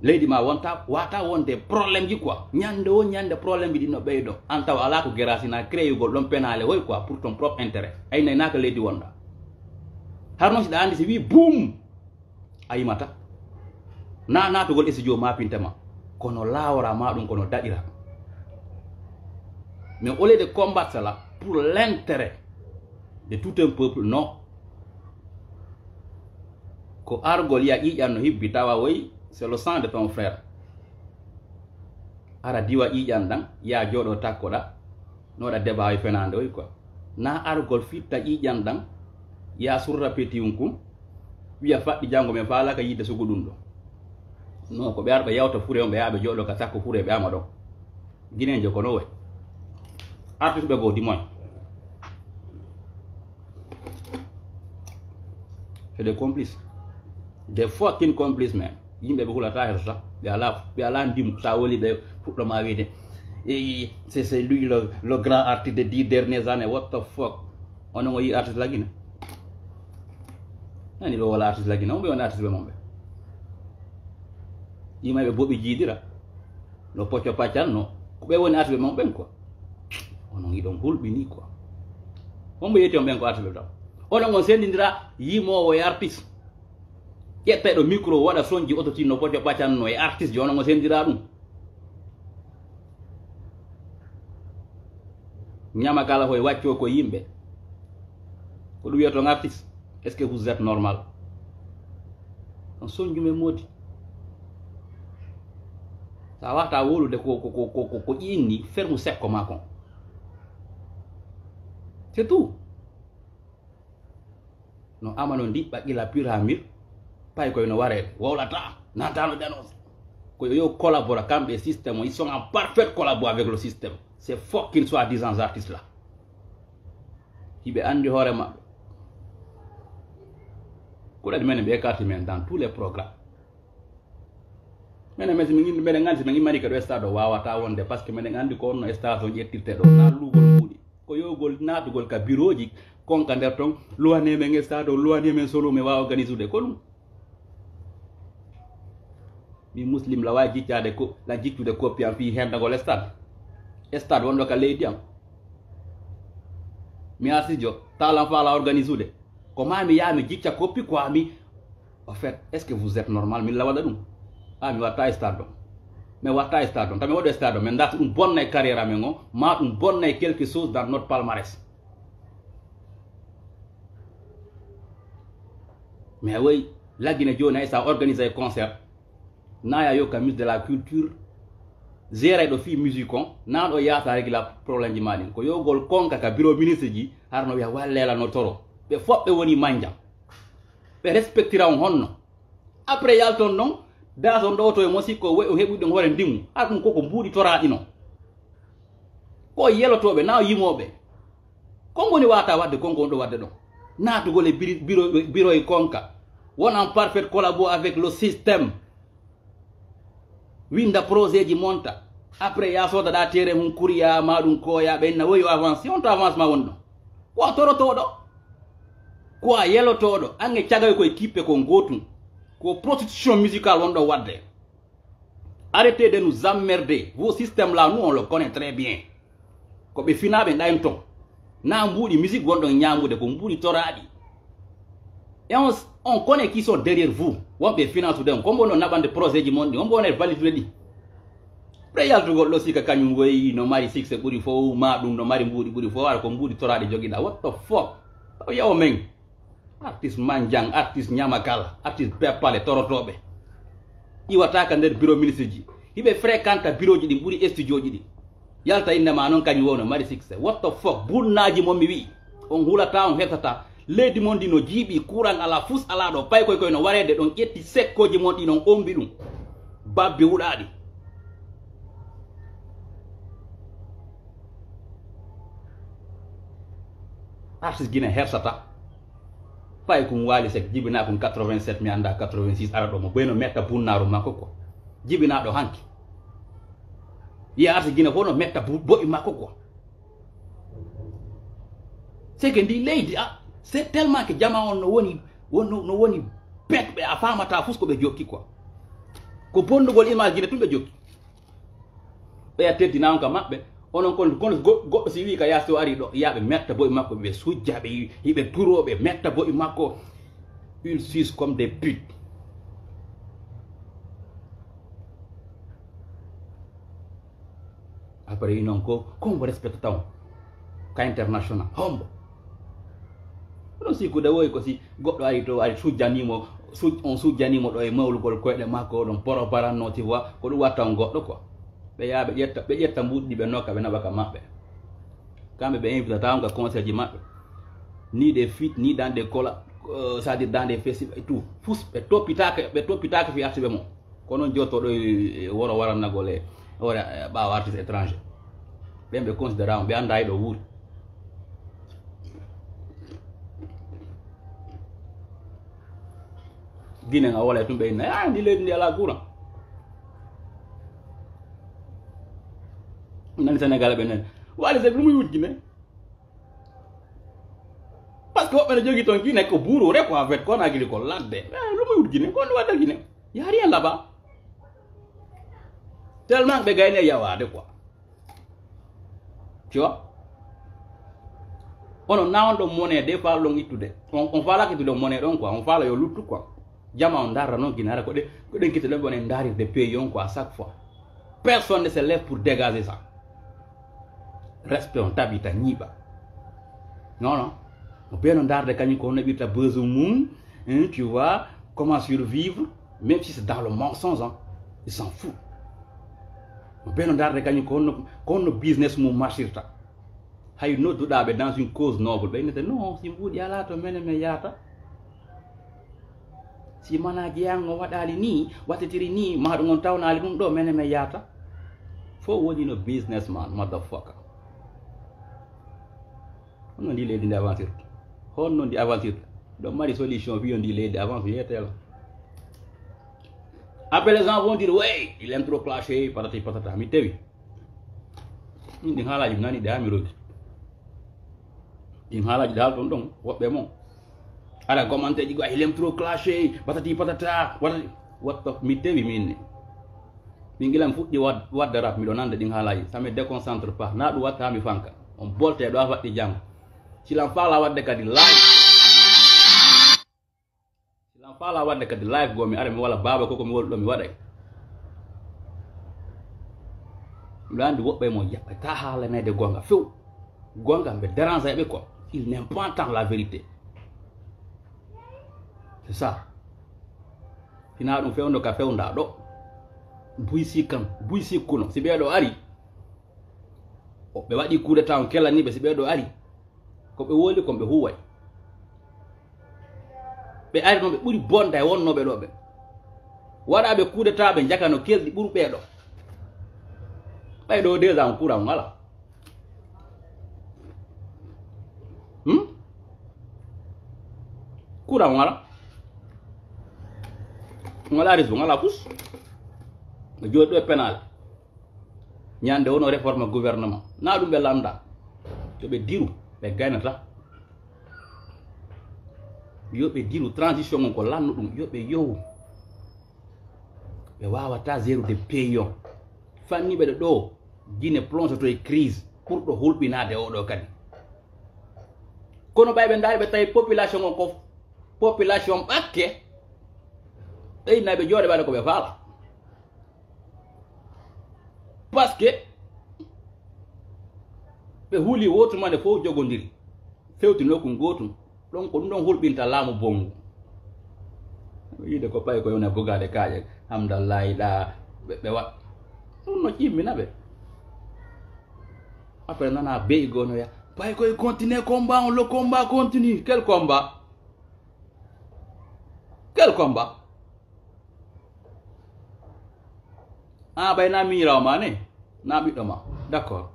Leydi ma wonta, wata wonde problème ji quoi. Ñande o ñande problème ji ɗi no ɓeydo. An taw ala ko gerasina créugol ɗon penaale hoy quoi pour ton propre intérêt. Ay naynaka leydi wonda. Har non si ɗa andi si wi boum, a yimata. Na naatugol studio ma pinte ma. Kono laawora ma ɗum, kono daɗira. Mais au lieu de combattre cela pour l'intérêt de tout un peuple, non. Ko argol ya ƴiiƴan no hibbi tawa woy, c'est le sang de ton frère. Ara diwa ƴiiƴan ɗan, ya jooɗo takkoɗa, no waɗa débat e fenaande oy quoi. Na argol fitta ƴiiƴan ɗan, ya surra petiyun kun, wiya faɗɗi janngo men faalaka yiide sugu ɗum ɗo. Non, ko ɓe arɓe yawta fure on, ɓe yaa ɓe jooɗo ka takko fure ɓe ama ɗo. Guinéen jo ko no woy. Artiste ɓe goo dimoy. C'est des complices. Des fucking complices, man. Yimɓe ɓe hulata heto sax. Ɓe ala, ɓe ala ndimu. Sa woli ɓe fuɗɗo ma wiide, eh, c'est, c'est lui le, le grand artiste des dix dernières années. What the fuck? Onon o yi artiste lagina? Nani ɓe wala artiste lagina? On ɓe woni artiste ɓe mon ɓe. Yimay ɓe boɓi jiidira. No pocco paccan no. Ko ɓe woni artiste ɓe mon ɓen quoi. Onon hiɗon hulɓini quoi. On ɓe yetti on ɓen ko artiste ɓe taw. Onon on sendindira yimoowo e artiste. Ƴetta ɗo micro, waɗa sonji autotune no pocco paccan no e artiste jo, onon on sendira ɗum. Ñama kala hoy wacco ko yimɓe. Ko ɗum wiyaton artiste. Est-ce que vous êtes normal? On sonju men modi. Sa wata wolude ko, ko, ko, ko, ko, ko ƴiinni, fermu sekko ma kon. C'est tout. No amano ndiɓɓa ila pyramide, pay koy no wareede, wowlata, nantano dénonce. Ko yo, yo collabora kamɓe e système o, ils sont en parfaite collabo avec le système. Ces fucking soi-disant artistes là. Hiɓe andi hoore maɓɓe. Ko ɗaɗi menen ɓe écarté men dans tous les programmes. Menen, men si min, menen andi si min immani ka ɗo stade o wawata wonde, parce que menen andi ko onno stade o ƴettirte ɗo, na luugol mbuuɗi. Ko yowgol naatugol ka biroji, konka nder ton, luwane men stade o, luwane men solo, mi wawa organisude ko ɗum. Mi muslim la wawi jiccade ko, la jiccude koppi am fii hendagol stade. Stade wonɗo ka leydi am. Mi arsijo, talan faala organisude. Ko ma mi yaa mi jicca koppi ko ami. En fait, est-ce que vous êtes normal? Min la waɗa ɗum. A mi watta stade ɗon. Mais watta stade on, tami waɗo stade on, mais ndax ɗum bonnay carrière amen o, ma ɗum bonnay quelque chose dans notre palmarès. Mais oui, laggine joni ay sa organise ay concert, na ya yo ka ministre de la culture, gérayɗo fi musique on, na ɗo yata régla problème ji ma ɗin. Ko yogol konka ka bureau ministre ji, harno wiya wallela no toro. Ɓe fof ɓe woni manja. Ɓe respectira on honno. Après yalton non, das on ɗo to e mo sikko o heɓuɗi ɗum hoore ndimmu. Ar ɗum koko mbuuɗi toraɗi non. Ko yelotoɓe, na yimoɓe. Kon woni wata wadde, kon ko on ɗo wadde ɗon. Natugol e biri-, biro, biro e konka. Won en parfaite collabo avec le système. Winda projet ji monta. Après ya soda ɗa terrain mum kuriya ma ɗum koya ɓe inna woyo avance. Si on to avance ma woni ɗon. Ko a torotoɗo. Ko a yelotoɗo. Ange cagay koye kippe ko gotum. Ko prostitution musicale wonɗo wadde. Arrêtez de nous emmerder. Vos systèmes là, nous, on le connaît très bien. Ko ɓe finaɓe ɗayen ton. Na mbuuɗi musique wonɗon ñamude, ko mbuuɗi toraɗi. Et on, on connaît qui sont derrière vous. Wonɓe finance ɗen, ko mbono naɓande projet ji mon ɗi, on mbone valide ɗi. Ɓe yaltugol ɗo sika kañum woyi no mari succès ɓuri fof, ma ɗum no mari mbuuɗi ɓuri fof, ara ko mbuuɗi toraɗi jogiɗa. What the fuck? Taw yawo men. Artiste manjang, artiste ñamakala, artiste beppale torotoɓe. Iwata ka nder bureau ministre ji. Hiɓe fréquenta bureau ji ɗin ɓuri studio ji ɗin. Yalta innde ma noon kañum wowno mari succès. What the fuck? Bunnaji mon mi wi'i. On hulata, on heftata. Leydi mon ndi no jiiɓi, courant ala, fus ala ɗo. Paykoy koy no wareede ɗon ƴetti sekkoji mon ɗi non ombi ɗum. Babbi wuɗaɗi. Artiste Guinée hersata. Fay kum Wali Seck jibina kum quatre-vingt-sept, mi anda quatre-vingt-six ara ɗo mo boyno metta bunnaru makko ko. Jibinaɗo hanki. Yiya artiste Guinée fof no metta bu-, boɗi makko ko. C'est que ndi leydi a, c'est tellement que jama on no woni, won-, no, no woni pet ɓe a famata fus ko ɓe jokki quoi. Ko bonnugol image Guinée tun ɓe jokki. Ɓeya teddinama ka maɓɓe. Onon kon, kono go-, goɗɗo si wi ka yaasi o ari ɗo, yaɓe metta boy makko, ɓe sujja, ɓe, ɓe turo, ɓe metta boy makko. Ils sucent comme des putes. Après, non ko, ko hombo respectata on? Ka international, hombo? Oɗon sikkude woy ko si goɗɗo ari to, ari sujjanimo, suj-, on sujjanimo ɗo e mawlugol koyɗe makko, oɗon porobaranno, tu vois, ko ɗum watta on goɗɗo quoi. Ɓe yaha ɓe ƴetta, ɓe ƴetta mbuuɗi ɗi ɓe nokka, ɓe naɓa ka maɓɓe. Kamɓe ɓe invitata on ka concert ji maɓɓe. Ni des feats, ni dans des colla-, euh, c'est-à-dire dans des festivals et tout. Fus ɓe toppitaka, ɓe toppitaka fi artiɓe mo. Ko noon jottoɗo e woro warannagol e hoore, e ɓaawo artiste étranger. Ɓen ɓe considérant, ɓe annda e ɗo wuuri. Guinée nga wala e tum ɓe inna, ah, ndi leydi ndi alaa courant. Nani Sénégal ɓe nani. Wali Seck, ɗum yiwut Guinée. Parce que woɓɓe no jogi toon Guinée ko buuru rek, en fait, ko na gili ko ladde. Eh, ɗum yiwut Guinée, ko no wadda Guinée. Y a rien là-bas. Tellement ɓe gayni e yawaade quoi. Tu vois? Onon na on ɗon monnaie, des fois ɗon ittude. On, on faalaaka ittude on monnaie ɗon quoi. On faala yo luttu quoi. Jama on darra noon Guinée, hara ko ɗe, ko ɗen kitte ɗon ɓe woni ndarirde pays on quoi à chaque fois. Personne ne se lève pour dégager ça. Respect on tabita ñiiɓa. Non, non. Mo beno ndarde kañum ko hono ɓirta besoin mum, hein, tu vois, comment survivre, même si c'est dans le mensonge, hein. Il s'en fout. Mo beno ndarde kañum ko hono, ko hono business mum marchirta. Hay nodduɗaa ɓe dans une cause noble, ɓe innete, non, si mbuuɗi alaa to menen men yahata. Si mana jeyango waɗaali ni, wattitiri ni, ma ɗum on tawnaali ɗum ɗo, menen men yahata. Fof woni no businessman, motherfucker. Honno ndi leydi ndi avantirta? Honno ndi avantirta? Ɗo mari solution wiyo ndi leydi avance, yeetela. Après les gens vont dire, ouais, il aime trop clasher, patati patata. Mi tewi. Min ɗin haalaaji mi nani ɗe haa mi rogi. Ɗin haalaaji ɗe haalton ɗon, woɓɓe mon. Ala commentaire ji, il aime trop clasher, patati patata, watati. What the, mi tewi min ni. Min gila mi fuɗɗi wad-, wadde rap, miɗo nande ɗin haalaaji. Ça me déconcentre pas. Na ɗum watta mi fanka. On bolte ɗo a faɗɗi jam. Silan faala wadde kadi live. Silan faala wadde kadi live goo mi ara mi wala baaba ko ko mi woni ɗo mi waɗay. Mbiɗa anndi woɓɓe mo jaɓɓata haalanede goonga few. Goonga mbe dérange ɓe quoi. Il n'aime pas entendre la vérité. C'est ça. Hina ɗum fewndo ka fewnda ɗo. Buy si kan, buy si kuno. Si ɓeeɗo ari, o, ɓe waɗi coup d'état on kelani ɓe si ɓeeɗo ari. Ko ɓe woli kon ɓe huway. Ɓe ari noon ɓe ɓuri bonda e wonnooɓe ɗo ɓe. Waɗaaɓe coup d'état ɓe njakano kelɗi ɓuru ɓee ɗo. Ɓay ɗo déjà on courant ngala. Hmm? Courant ngala. Ngala réseau ngala fus. Ɓe jooɗi ɗo e pénal. Ñande wono réforme gouvernement. Na ɗum ɓe lamda. Yo ɓe diru, ɓe gaynata. Yo ɓe diru transition on ko lannu ɗum. Yo ɓe yowu. Ɓe wawata gérer de pays on. Fanni ɓe ɗo Guinée plonge to e crise. Pour ɗo hulɓinade oɗo kadi. Kono ɓay ɓe ndaari ɓe tawi population on ko population ɓakke. Ɓe inna ɓe jooɗe ɓaɗa ko ɓe faala. Parce que ɓe huuli wotumande fof jogodiri fewti nokku gootum. Ɗon ko ɗum ɗon hulɓinta laamu bongu. Yiide ko payi ko yona bugade kaaƴe. Hamdallahi ɗa ɓe, ɓe wa ɗum no ƴimmina ɓe. Après nana beyi gonoya payi koye continue combat on le combat continue. Quel combat? Quel combat? An ɓay na miñirawo ma ne na ɓiɗɗo ma. D'accord.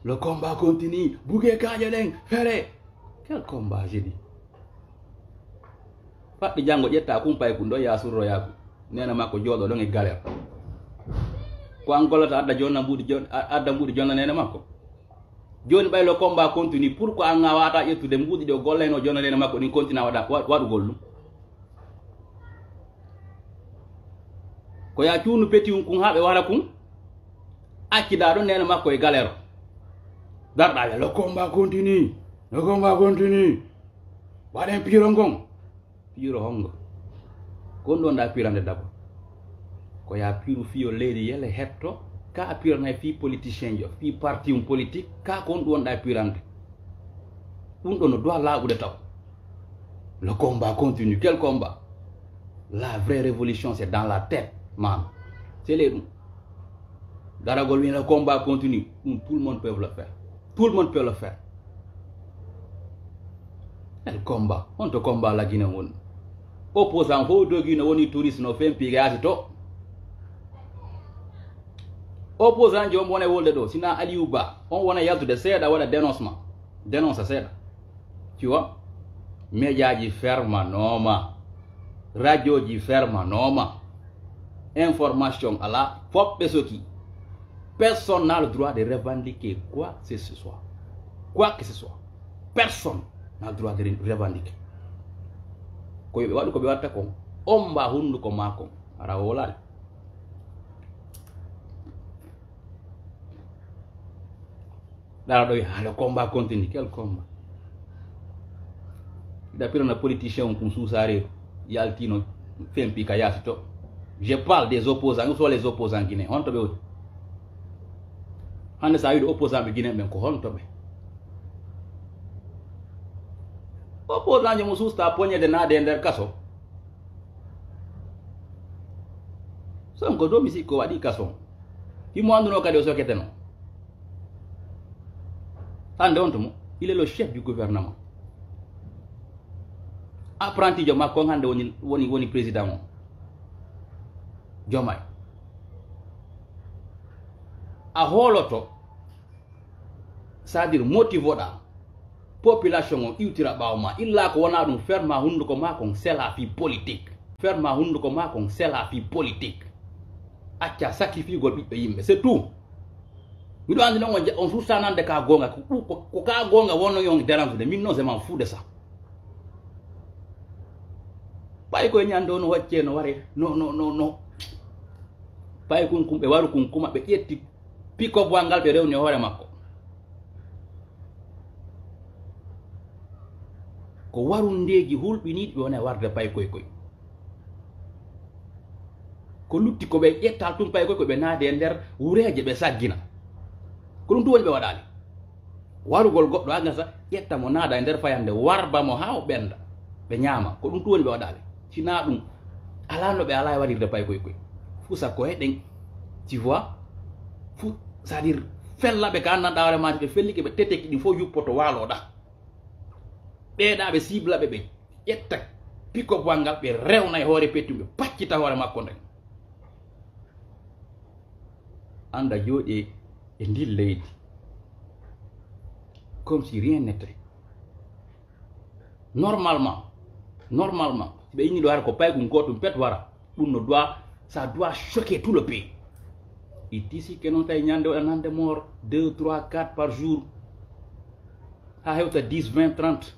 Le combat continue. Buge kaaƴe ɗen fere. Quel combat je dis? Faɗɗi janngo ƴetta kumpay kun ɗo ya surroyaku. Nena makko jooɗo ɗon e galère. Ko an gollata adda jonna mbuɗi jon- a- adda mbuɗi jonna nena makko. Joni ɓay le combat continue, pourquoi an a wata ƴettude mbuɗi ɗo gollayno jonalene makko ɗin continue waɗa wa- waɗugol ɗum? Ko ya cuunu peti un kun ha ɓe wara kun. Accida ɗon nene makko e galère. Darɗa ya le combat continue. Le combat continue. Waɗen piro ngon. Piiro hongo? Ko on ɗon ɗa pirande dabo. Ko ya piiru fiyo leydi yele hetto. Ka a piranay fii politicien jo fii parti um politique. Ka ko on ɗum wonɗa pirande. Ɗum ɗon no doit laaɓude taw. Le combat continue. Quel combat? La vraie révolution c'est dans la tête man. C'est les ɗum. Daragol wina le combat continue. Ɗum tout le monde peut le faire. Tout le monde peut le faire. El combat honto combat lagine woni? Opposant fof dogi no woni touriste no fempi gasi to. Opposant ji on wona wolde ɗo sina Aliou Ba on wona yaltude seeɗa waɗa dénoncement. Dénonce seeɗa. Tu vois? Média ji fermanoma. Radio ji fermanoma. Information ala fof ɓe soki. Personne n'a le droit de revendiquer quoi que ce soit. Quoi que ce soit. Personne n'a le droit de revendiquer. Ko yoɓe waɗu ko ɓe watta kon. Omba hunduko ma kon ara wolaali. Ɗara ɗo wiya le combat continue. Quel combat? Ida pirana politicien on kum suusareeru yaltino fempi ka yaasi to. Je parle des opposants ou soit les opposants guinéens honto ɓe woni? Hande sa wiɗo opposant ɓe guinéen ɓen ko honto ɓe? Opposant je mo suusta poñede naade e nder kaso. Sonko domi sikko waɗi kaso. Himo anduno kadi o soketeno. Hande on to mo il est le chef du gouvernement. Apprenti jo makko on hande woni woni woni président on. Jomay a hooloto. C'est-à-dire motivoɗa population on iwtira ɓaawo ma illa ko wona ɗum ferma hunduko ma kon sela fi politique. Ferma hunduko ma kon sela fi politique. Acca sacrifiegol ɓiɓɓe yimɓe c'est tout. Miɗo andi noon on suusa nande ka goonga ko ka goonga wonno yon dérange de min noon c'est man fou de ça. Ɓay koye ñande on wacce no ware no no no no. Ɓay kun kun ɓe waru kun kuma ɓe ƴetti piko boal ngal ɓe rewni hoore makko. Ko warundeeji hulɓiniiɗi ɓe wona warde pay koy koy. Ko lutti ko ɓe ƴetta tum pay koy ko ɓe naade e nder wureeje ɓe saggina. Ko ɗum tun woni ɓe waɗaali. Warugol goɗɗo haa gasa, ƴetta mo naada e nder fayannde, warba mo haa o ɓennda. Ɓe ñaama. Ko ɗum tun woni ɓe waɗaali. Sinaa ɗum, alaa no ɓe alaa e waɗirde pay koy koy. Fusa ko heɗen, tu vois? Fu, c'est-à-dire, fella ɓe ka anndanɗaa hoore maa, ɓe fellike ɓe teteki ɗin fof yuppoto waaloo ɗa. Ɓeeɗa ɓe sibla ɓe, ɓe ƴetta pick-up wal ngal, ɓe rewna e hoore pettum, ɓe paccita hoore makko nden. Annda jooɗi e ndin leydi. Comme si rien n'était. Normalement, normalement, si ɓe inni ɗo hara ko paygum gootum pet wara, ɗum no doit, ça doit choquer tout le pays. It ici que noon tawi ñande waɗa nande mort deux, trois, quatre par jour. Ha hewta dix, vingt, trente.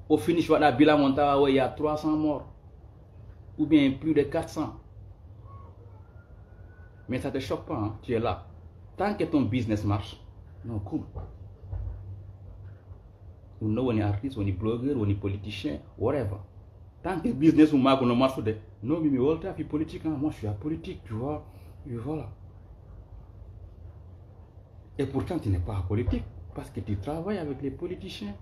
Au finish waɗa bilan mon tawa o y a trois cents morts. Ou bien plus de quatre cents. Mais ça te choque pas, hein? Tu es là. Tant que ton business marche, non, cool. Ɗum no woni artiste, woni blogueur, woni politicien, whatever. Tant que business ou mako no marche de, non, mi, mi wolta fi politique, hein. Moi, je suis apolitique, tu vois. Et voilà. Et pourtant, tu n'es pas apolitique, parce que tu travailles avec les politiciens.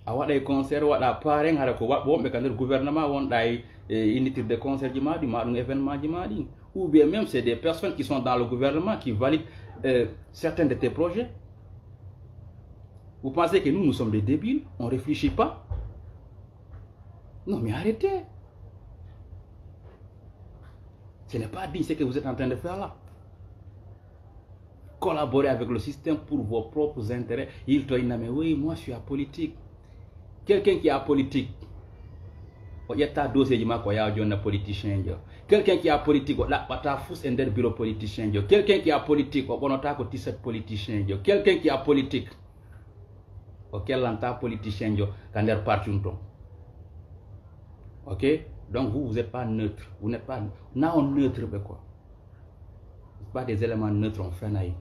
A waɗay concert, waɗa parrain, hara ko waɗɓe wonɓe ka nder gouvernement wonɗa e, e innitirde concert ji ma ɗi, ma ɗum événement ji ma ɗi. Ou bien même c'est des personnes qui sont dans le gouvernement qui valident, euh, certains de tes projets. Vous pensez que nous, nous sommes des débiles, on réfléchit pas? Non, mais arrêtez. Ce n'est pas digne ce que vous êtes en train de faire là. Collaborer avec le système pour vos propres intérêts. Il to inna, mais oui, moi je suis apolitique. Quelqu'un qui est apolitique, o ƴetta dossier ji makko, o yaha jonna politicien jo. Quelqu'un qui est apolitique, o ɗaɓɓata fus e nder bureau politicien jo. Quelqu'un qui est apolitique, o ɓonota ko t-shirt politicien jo. Quelqu'un qui est apolitique, o kellanta politicien jo ka nder parti um ton. Ok? Donc vous, vous êtes pas neutre. Vous n'êtes pas, na on neutre ɓe quoi. Pas des éléments neutres, on fenayi.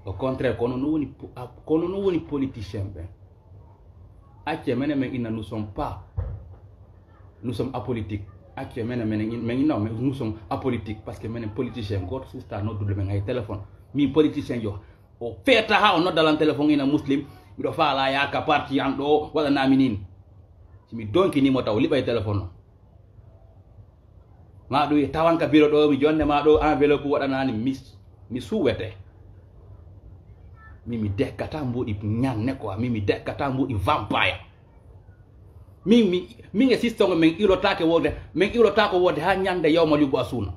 Au contraire, kono no woni po-, a-, kono no woni politicien ɓe. Acce menen men inna, nous sommes pas, nous sommes apolitiques. Acce menen, menen in-, men inna, men, nous sommes apolitiques. Parce que menen politicien gooto susta noddude men hay téléphone. Min politicien jo, o feeta ha o nodda lan téléphone ina Muslim. Miɗo faala yaaka parti an ɗo, waɗanami nin. Si mi donkini mo taw liɓay téléphone o. Ma ɗum tawanka biro ɗo, mi jonne ma ɗo enveloppe waɗanani, mi, mi suwete. Mi, mi dekkata mbuɗi ñanne quoi, mi, mi dekkata mbuɗi vampire. Min, mi, min e sister ngo men ilotake wode, men ilotako wode ha ñande yawma yubu asuna.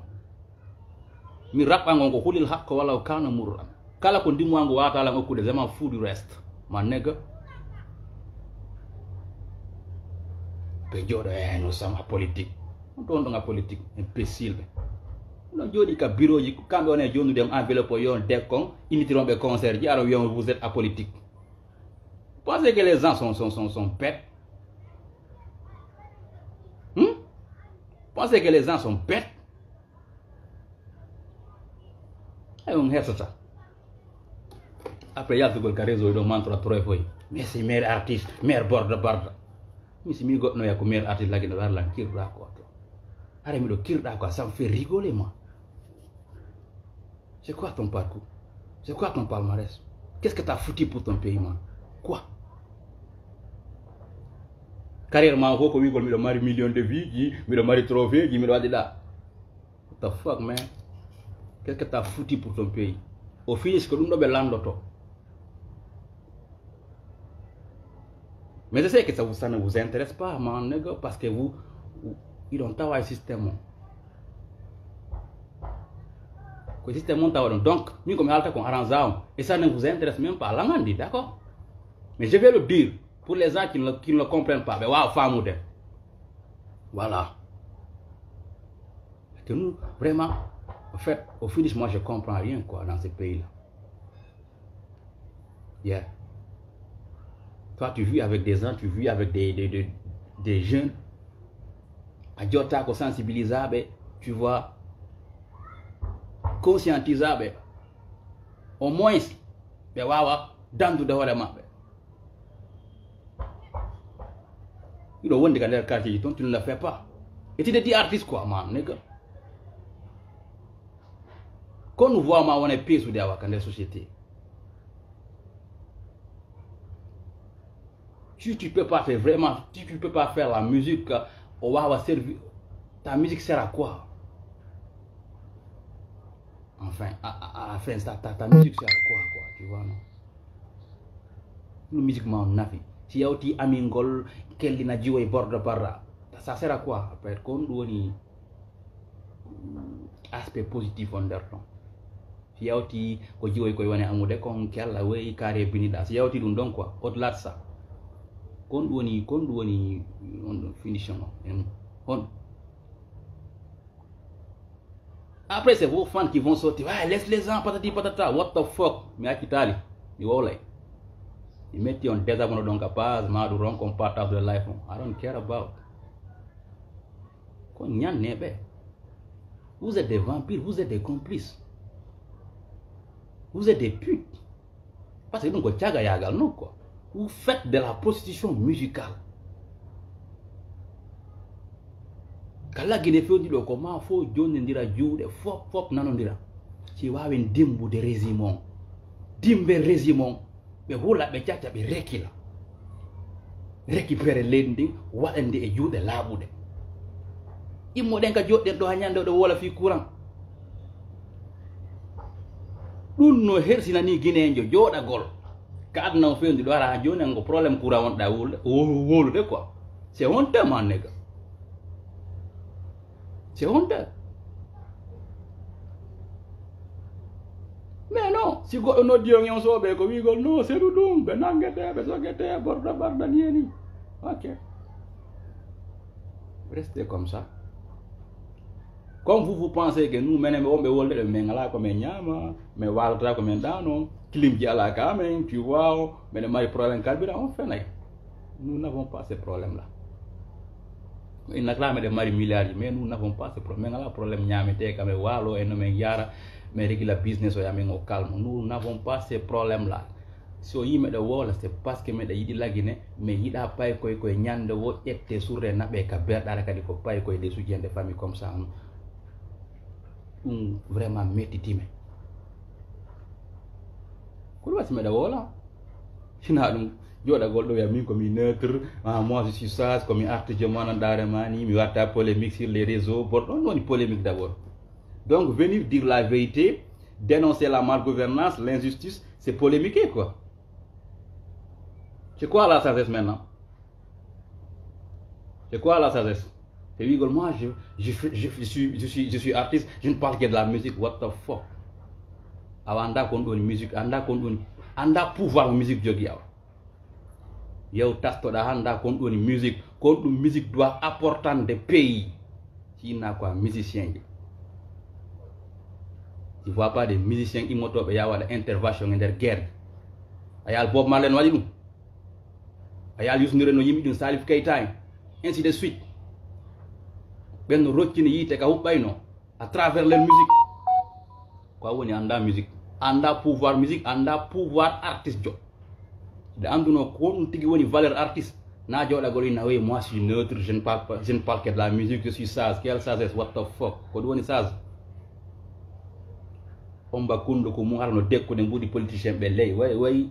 Mi raɓɓa ngo, ngo hulil hakko wala o kana murran. Kala ko ndimwa ngo wata lan okkude, je m'en fous du reste. Ma nigga. Ɓe jooɗo, eh, nous sommes apolitique. On ɗon ɗon apolitique, imbécile ɓe. No jooɗi ka bureau ji, kamɓe on e jonnude en enveloppe o yon dekkon, initiron ɓe concert ji, alors yon vous êtes apolitique. Pensez que les gens sont, sont, sont, sont bêtes? Hmm? Pensez que les gens sont bêtes? Ay, on hersata. Après yaltugol ka réseau ɗo mantra troy foy. Mais c'est meilleur artiste, meilleur borda barda. Mi si mi goɗɗo ya ko meilleur artiste lagi no warlan kirɗa ko to. Are miɗo kirɗa quoi, ça me fait rigoler moi. C'est quoi ton parcours? C'est quoi ton palmarès? Qu'est-ce que t'as foutu pour ton pays, man? Quoi? Carrière ma ko, ko wigol miɗo mari million de vues ji, miɗo mari trophée ji, miɗo waɗi ɗa. What the fuck, man? Qu'est-ce que t'as foutu pour ton pays? Au finish ko ɗum ɗo ɓe landoto. Mais je sais que ça vous, ça ne vous intéresse pas, man, nigga, parce que vous, vous, you don't tawa système on. Ko système on tawa ɗum. Donc, min ko mi haalta kon arrangea on. Et ça ne vous intéresse même pas. Langandi, d'accord? Mais je vais le dire pour les gens qui ne, qui ne le comprennent pas. Ɓe waawa faamude. Voilà. Parce que nous, vraiment, en fait, au finish, moi, je comprends rien, quoi, dans ce pays-là. Yeah. Toi, tu vis avec des gens, tu vis avec des, des, des, des jeunes. A jotta ko sensibilisaɓe, tu vois, conscientisaɓe. Au moins, ɓe wawa dandude hoore maɓɓe. Miɗo wondi ka nder quartier ji ton, tu ne le fais pas. Et tu te dis artiste quoi, man, nigga. Kon voix ma wona peesude awa ka nder société. Si tu peux pas faire vraiment, si tu peux pas faire la musique, euh, on va servir. Ta musique sert à quoi? Enfin, à, à, à la fin, ça, ta, ta musique sert à quoi, quoi, tu vois, non? No musique ma on nafi. Si yawti amingol, kellina jiwoy bordo barra. Ça sert à quoi? Après, kon ɗum woni aspect positif on nder ton. Si yawti ko jiwoy koye woni amude kon kella wey carré biniɗa. Si yawti ɗum ɗon quoi, au-delà de ça. Kon ɗum woni, kon ɗum woni on ɗon finition o. En, on. Après, c'est vos fans qui vont sortir. Ouais, laisse les gens, patati patata. What the fuck? Mi accitaali. Mi wowlay. Mi metti on désabonné ɗon ka page, ma ɗum ronkon partage de live on. I don't care about. Kon ñanne ɓe. Vous êtes des vampires, vous êtes des complices. Vous êtes des putes. Parce que ɗum ko cagayagal non quoi. Vous faites de la prostitution musicale. Kala gine fewndi ɗo ko ma fof jonnidira juuɗe, fof, fof nanodira. Si wawen dimbude régime on. Dimbe régime on. Ɓe hula, ɓe cacca, ɓe rekila. Récupérer leydi ndin, waɗande e juuɗe laaɓuɗe. Immoɗen ka joɗɗen ɗo ha ñande ɗo wola fii courant. Ɗum no hersinani gineejo jooɗagol. Ka aduna o fewndi ɗo ara ha joni ngo problème courant wonɗa wolude, wolude quoi. C'est honteux, mon nigga. C'est honteux. Mais non, si goɗɗo noddi on, on soɓe ko wiigol, non, c'est ɗum, ɓe nangete, ɓe sogete, bordo barda ni e ni. Ok. Restez comme ça. Comme vous, vous pensez que nous, menen ɓe wonɓe wolde ɗo, min ala ko min ñaama, min waalata ko min ɗaano, clim ji ala ka amen, tu vois, meɗen mari problème carburant, on fenay. Nous n'avons pas ce problème-là. Innata meɗen mari milliards, mais nous n'avons pas ce problème. Min ala problème ñaamete ka, min waalo e no min yaara, min régula business o yamin o calme. Nous n'avons pas ce problème-là. So yimɓe ɗo woola, c'est parce que meɗa yiɗi lagine, mais yiɗa paykoy koye ñande wo ƴette surre naɓe ka berɗare kadi ko paykoy de sujende famille comme ça. Ɗum vraiment mettitime. Ko ɗum wasi meɗa woola. Sina ɗum joɗagol ɗo wiya min ko mi neutre, ah, moi je suis sage, ko mi artijo ma non ɗaare ma ni, mi watta polémique sur les réseaux. Bon, ɗon woni polémique d'abord. Donc venir dire la vérité, dénoncer la malgouvernance, l'injustice, c'est polémiquer quoi. C'est quoi la sagesse maintenant? C'est quoi la sagesse? C'est rigolo. Moi, je, je, fais- je, je suis, je, suis, je suis artiste, je ne parle que de la musique. What the fuck? Awa anda kon ɗoni musique, anda kon ɗoni, anda pouvoir mo musique jogi awa. Yow tastoɗa handa kon ɗoni musique, kon ɗum musique doit apportant de pays. Ci inna quoi musicien ji. Tu vois pas des musiciens immotoɓe ya waɗa intervention e nder guerre. A yaal Bob Marley no waɗi ɗum. A yaal Youssou Ndour no yimɓe ɗum, Salif Keita en, ainsi de suite. Ɓen no roccini yiite ka huɓɓayno à travers leur musique. Ko a woni anda musique, anda pouvoir musique, anda pouvoir artiste jo. Nde anduno ko ɗum tigi woni valeur artiste, na joɗagol ina oui moi je suis neutre, je ne parle pas, je ne parle que de la musique, je suis sage. Quelle sagesse? What the fuck? Ko ɗum woni sage? On mba kundu ko mum hara no dekkude mbuɗi politicien ɓe ley way way.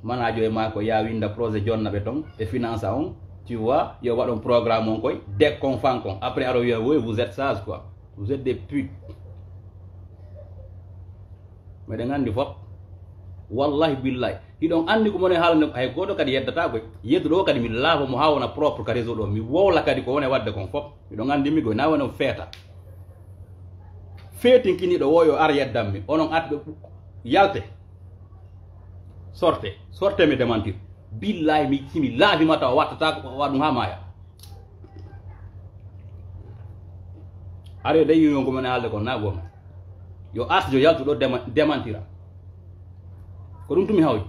Manajo e ma ko ya winda projet jonna ɓe ton ɓe finance on. Tu vois, yo waɗon programme on koy dekkon fankon, après aro wiya oui vous êtes sage quoi. Vous êtes des putes. Meɗen anndi fof. Wallahi billahi, hiɗon anndi ko mone haalande. Hay gooto kadi yeddata koy. Yedduɗo o kadi mi laafa mo haa wona propre ka réseau ɗo, mi wowla kadi ko wone waɗde kon fof. Miɗon anndi mi goy na wona feeta. Feetinkiniɗo wo yo ar yeddanmi, onon atɓe yalte. Sorte sorte mi demantir. Billahi mi simi laafima tawa wattata ko waɗum haa maaya. Are day yiyon ko mone haalde kon na goma. Yo artijo yaltu ɗo dema- demantira. Ko ɗum tumi hawji.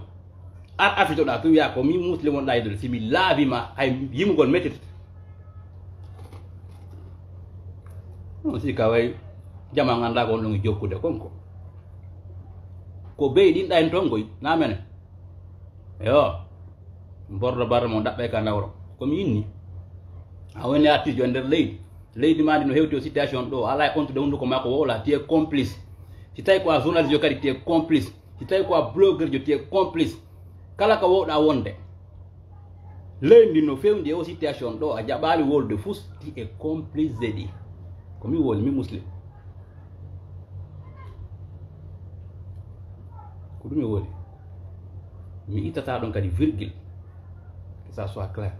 Ar afitoɗa tu wiya ko mi muslim wonɗa e doole, si mi laabima hay yimugol mettit. Non si kaway jama ganda ko on ɗon e jokkude konko. Ko bey ɗin ɗa en ton koy na mene. Yo. Bordo barre mo daɓɓe ka ndawro. Ko mi inni. A woni artijo e nder leydi. Leydi ma ndi no hewti o situation ɗo, ala e ontude hunduko makko wowla, tu es complice. Si tawi ko a journaliste yo kadi, tu es complice. Si tawi ko a blogueur yo, tu es complice. Kala ko wowɗa wonde, leydi no fewndi e o situation ɗo, a jaɓali wolde fus, tu es complice de ɗi. Ko mi woni, mi muslim. Ko ɗum mi woni. Mi ittata ɗon kadi virgule. Que ça soit clair.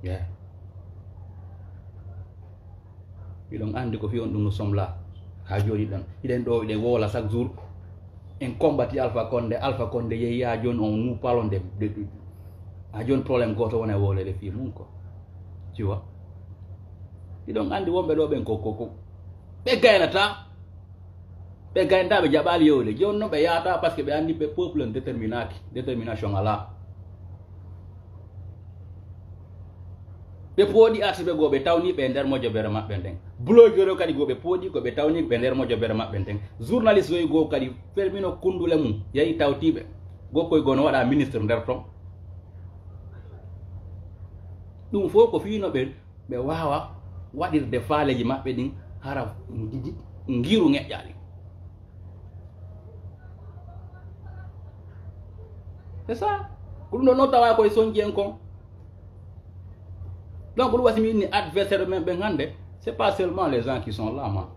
Yeah. Miɗon anndi ko fii on ɗum no somla. Haa jooni ɗon. Hiɗen ɗo, hiɗen wowla chaque jour. En combattit Alpha Condé, Alpha Condé yehi haa jooni on nous parlons de, de, de, haa jooni problème gooto wona e wowlede fii mum ko. Tu vois? Hiɗon anndi wonɓe ɗo ɓen ko, ko, ko. Ɓe gaynata. Ɓe gaynata, ɓe jaɓaali yowde. Jooni noon ɓe yahata parce que ɓe anndi ɓe peuple on déterminaki. Détermination alaa. Ɓe pooɗi artiɓe goo, ɓe tawni ɓe e nder mojobere maɓɓe nden. Blogueur o kadi goo, ɓe pooɗi ko ɓe tawni ɓe nder mojobere maɓɓe nden. Journaliste oy goo kadi fermino kundule mum, yahi tawtiɓe. Goo koy goo no waɗa ministre nder ton. Ɗum fof ko fii no ɓe, ɓe waawa waɗirde faaleeji maɓɓe ɗin hara ngi-, ngiru ŋeƴƴaali. C'est ça. Ko ɗum ɗo no tawa koye sonji en kon. Donc ɗum wasi mi inni adversaire men ɓen hannde, c'est pas seulement les gens qui sont là, ma.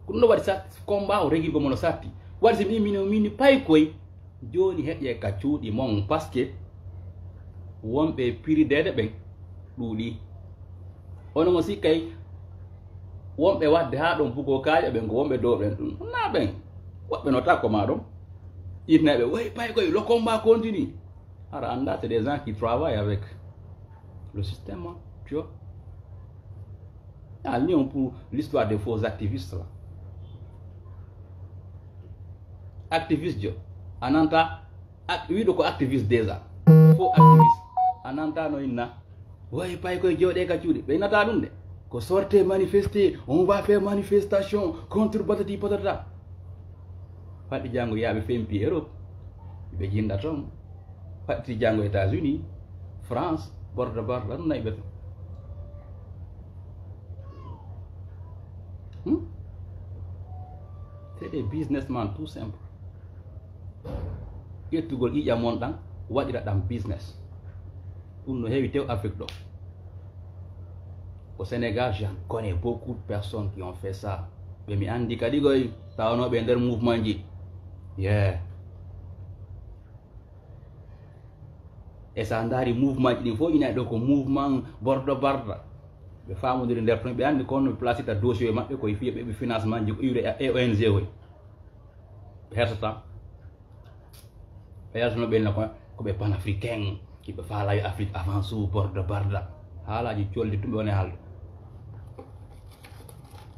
Ko ɗum ɗo waɗi sa combat o regirgo mo no satti. Waɗi si mi mini, mini pay koy, jooni heƴe ka cuuɗi mon, parce que wonɓe pirideede ɓen ɗuuɗi. Ono mo sikkay wonɓe waɗde haa ɗon bugo kaaƴe ɓen ko wonɓe dow ɓen ɗum. Na ɓen, woɓɓe no takko ma ɗon. Itneɓe, woy pay koy, le combat continue. Ara annda, c'est des gens qui travaillent avec le système, hein, tu vois. Ah, ni on pour l'histoire des faux activistes là. Activiste jo, a nanta, act-, wiɗo ko activiste déjà. Faux activiste. A nanta no inna. Woy pay koye jooɗe ka cuuɗi. Ɓe innata ɗum de. Ko sortez manifester, on va faire manifestation contre patati patata. Faɗi janngo yaaɓe fempi Europe. Ɓe jinda toon. Faɗti janngo États-Unis, France, borda borda, ɗum nayi ɓe toon. Hmm? C'est des businessmen tout simple. Ƴettugol ƴiiƴam mon ɗan, waɗira ɗan business. Ɗum no heewi tew Afrique ɗo. Au Sénégal, j'en connais beaucoup de personnes qui ont fait ça. Ɓe mi anndi kadi koy, tawnooɓe e nder mouvement ji. Yeah. E so a ndaari mouvement ji ɗin fof, ina ɗo ko mouvement bordo barda. Ɓe faamodiri nder ton, ɓe anndi kono ɓe placita dossier maɓɓe koye fiya ɓe, ɓe financement ji ko iwre e O N G koy. Ɓe hertata. Ɓe yaltano ɓe ko, ko ɓe panafricain, kiɓe faala yo Afrique avance ou borda barda. Haalaaji colli tun ɓe woni haalde.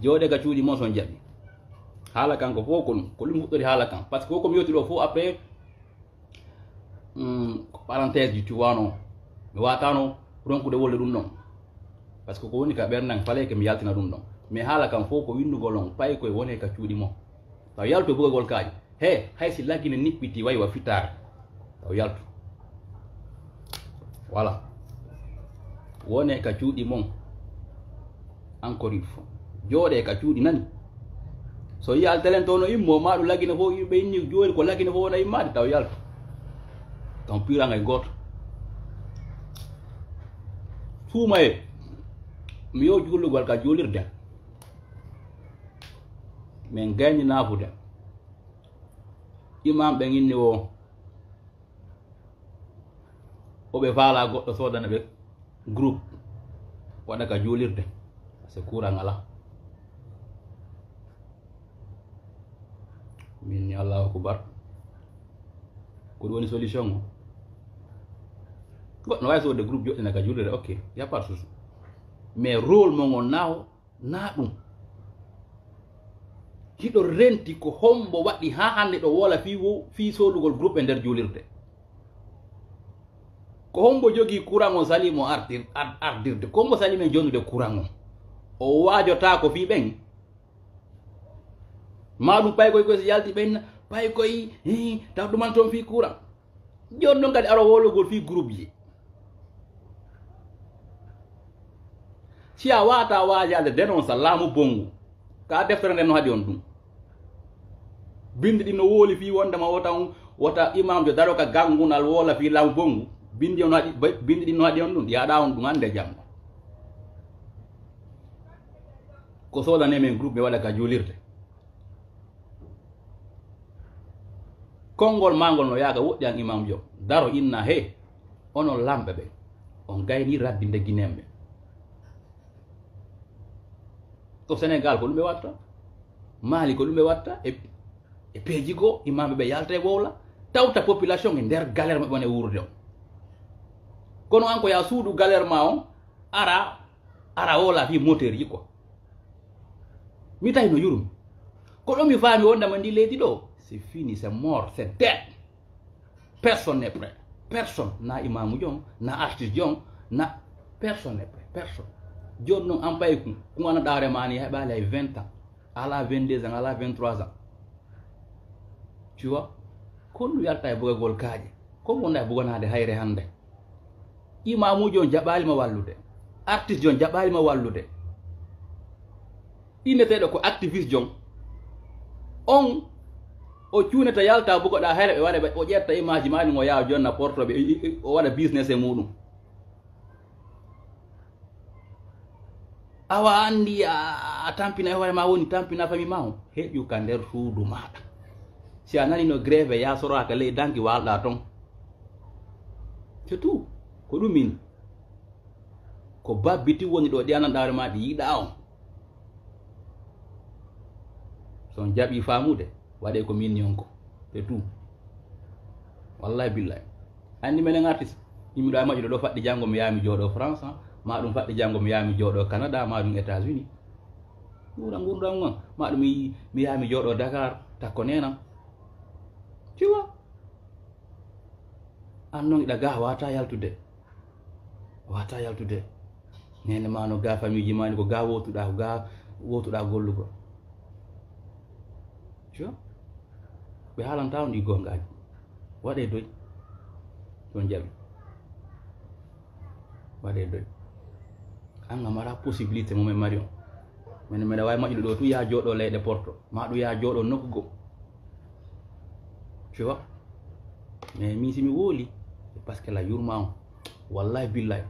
Jooɗe ka cuuɗi mon son jaɓi. Haala kan ko fof ko ɗum, ko ɗum fuɗɗori haala kan. Parce que ko ko mi yewti ɗo fof après, hmm, ko parenthèse ji tuwano. Mi watano ronkude wolde ɗum ɗon. Parce que ko woni ka ɓerndan fale ke mi yaltina ɗum ɗon. Mais haala kan fof ko winnugol on, pay koye wone ka cuuɗi mon. Taw yalto bugagol kaaƴe. He, hay si lagine niɓɓiti way wa fitaare. Taw yaltu. Voilà. Wone ka cuuɗi mon. Encore une fois. Jooɗe ka cuuɗi nani. So yiyal telen to no immo, ma ɗum lagine fof, ɓe inni jooni ko lagine fof wona immaade, taw yaltu. Taw piiranga e gooto. Suuma e. Mi yo juulugol ka juulirde. Min gayni nafude. Imam ɓen inni o, o ɓe faala goɗɗo soodana ɓe groupe, waɗa ka juulirde, parce que courant ala. Min ni Allahu Akbar. Ko ɗum woni solution o. Goɗɗo no wawi soodde groupe joɗɗina ka juulirde, ok, y a pas de souci. Mais rôle mo ngon nawo, na ɗum. Hiɗo renti ko hombo waɗi haa hannde ɗo wola fii wo-, fii soodugol groupe e nder juulirde. Ko hombo jogii courant on sali mo artir-, ar-, ardirde? Ko hombo sali men jonnude courant on? O waajotaako fii ɓen. Ma ɗum pay koy, koy so yalti ɓen, pay koy, hii, taw ɗuman toon fii courant. Jooni noon kadi aro wologol fii groupe ji. Si a waata waajaade, denonsa laamu bonngu. Ka deftere nden no haɗi on ɗum. Bindi ɗin no wooli fii wondema wota on, wota imamjo daro ka gangunal woola fii laamu bonngu. Bindi on haɗi, bay-, bindi ɗin no haɗi on ɗum. Yaaɗa on ɗum hannde e janngo. Ko soodane men groupe mi waɗa ka juulirde. Konngol maa ngol no yaaka woɗɗi an imamjo. Daro inna he, onon lamɓe ɓe. On gayni raddinde Guinéen ɓe. To Sénégal ko ɗum ɓe watta. Mali ko ɗum ɓe watta. E, e peeji goo, imamɓe ɓe yalta e wowla. Tawta population e nder galère maɓɓe woni e wuurde on. Kono an ko yaa suudu galère ma on, ara, ara wowla fii moteur ji quoi. Mi tawi no yurumi. Ko ɗo mi faami wondema ndi leydi ɗo, c'est fini, c'est mort, c'est dead. Personne n'est prêt. Personne. Na imaamujo on, na artistejo on, na personne n'est prêt. Personne. Jooni non an payi kun, kun ana ɗaare ma ni heɓaali hay vingt ans. Ala vingt-deux ans, ala vingt-trois ans. Tu vois? Kon ɗum yalta e bugagol kaaƴe. Kon wonda e buganaade hayre hannde. Imaamujo on jaɓaali ma wallude. Artistejo on jaɓaali ma wallude. Inneteeɗo ko activiste jon. On, o cuuneta yalta bugoɗa hayre ɓe waɗa, ɓe, o ƴetta image ma ɗum o yaha jonna porto ɓe, i, i, o waɗa business e muɗum. Awa anndi a, a tampina e hoore ma woni tampina fami ma on. Heƴu ka nder suudu maɗa. Si a nani no grève ya soroaka ley danki walɗa ton. C'est tout. Ko ɗum min. Ko babbiti woni ɗo ɗi anan ɗawre ma ɗi yiɗa on. So on jaɓi faamude, waɗe ko min ni on ko. C'est tout. Wallahi billahi. Anndi menen artiste, yimmi ɗo e moƴƴude ɗo faɗɗi janngo mi yaha mi jooɗo France, ma ɗum faɗɗi janngo mi yaha mi jooɗo Canada, ma ɗum États-Unis. Nguura ngurdam ngon, ma ɗum mi, mi yaha mi jooɗo Dakar, takko nenam. Tu vois? An non iɗa ga wata yaltude. Wata yaltude. Nene ma no ga famille ji ma ni ko ga wotuɗa, ko ga wotuɗa gollugo. Tu vois? Ɓe haalanta on ɗi gongaji. Waɗe doy. Ɗon jaɓi. Waɗe doy. An a mara possibilité mo men mari on. Men meɗa wawi moƴƴude ɗo tu ya jooɗo leyɗe porto. Ma ɗum ya jooɗo nokku go. Tu vois? Mais min si mi woli, c'est parce que la yurma on. Wallahi billahi.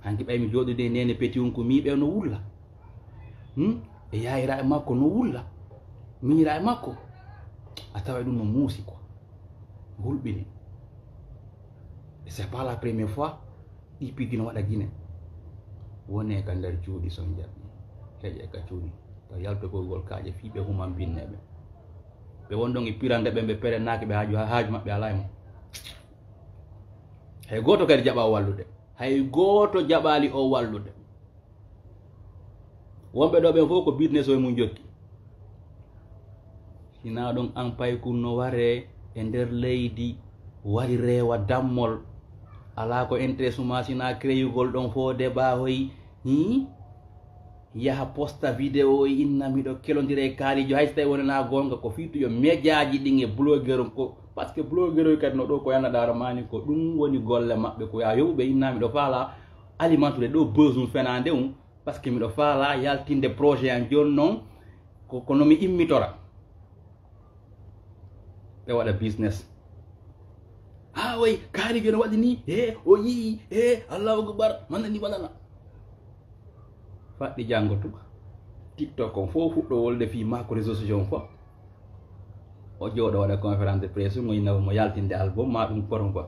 Hanki ɓay mi jooɗude e nene peti on ko mi ɓe no wulla. Hmm? E yayira e makko no wulla. Miñira e makko. A tawa ɗum no muusi quoi. Hulɓini. Et c'est pas la première fois. Ɗi piggi no waɗa Guinée. Wone ka nder cuuɗi son jaɓɓi. Heƴe ka cuuɗi. Ka yaltogol kaaƴe fii ɓe human binneɓe. Ɓe won ɗon e pirande ɓe, ɓe perenaki ɓe haaju, haaju maɓɓe alaa e mum. Hay gooto kadi jaɓa o wallude. Hay gooto jaɓaali o wallude. Wonɓe ɗo ɓen fof ko business o e mum jokki. Sina ɗon an paykun no ware e nder leydi, wari rewa dammol. Alaa ko intérêt suma sina créyugol ɗon fof débat hoy. Hi? Yaha posta vidéo e inna miɗo kelondira e kaalijo, hay so tawi wonana goonga ko fii to yo médiaji ɗin e blogueur on ko, parce que blogueur on kadi no ɗo ko yana dara mani ko ɗum woni golle maɓɓe ko ya yoɓuɓe inna miɗo faala alimentude ɗo besoin fenande on, parce que miɗo faala yaltinde projet an jooni noon ko, ko no mi immitora. Ɓe waɗa business. Ha way kaari jono waɗi ni he o yii he allahu akbar manani waɗana. Faɗɗi janngo tu tiktok on fof fuɗɗo wolde fii makko réseau social on fof. O jooɗo waɗa conférence de presse mo inna mo yaltinde album ma ɗum koron quoi.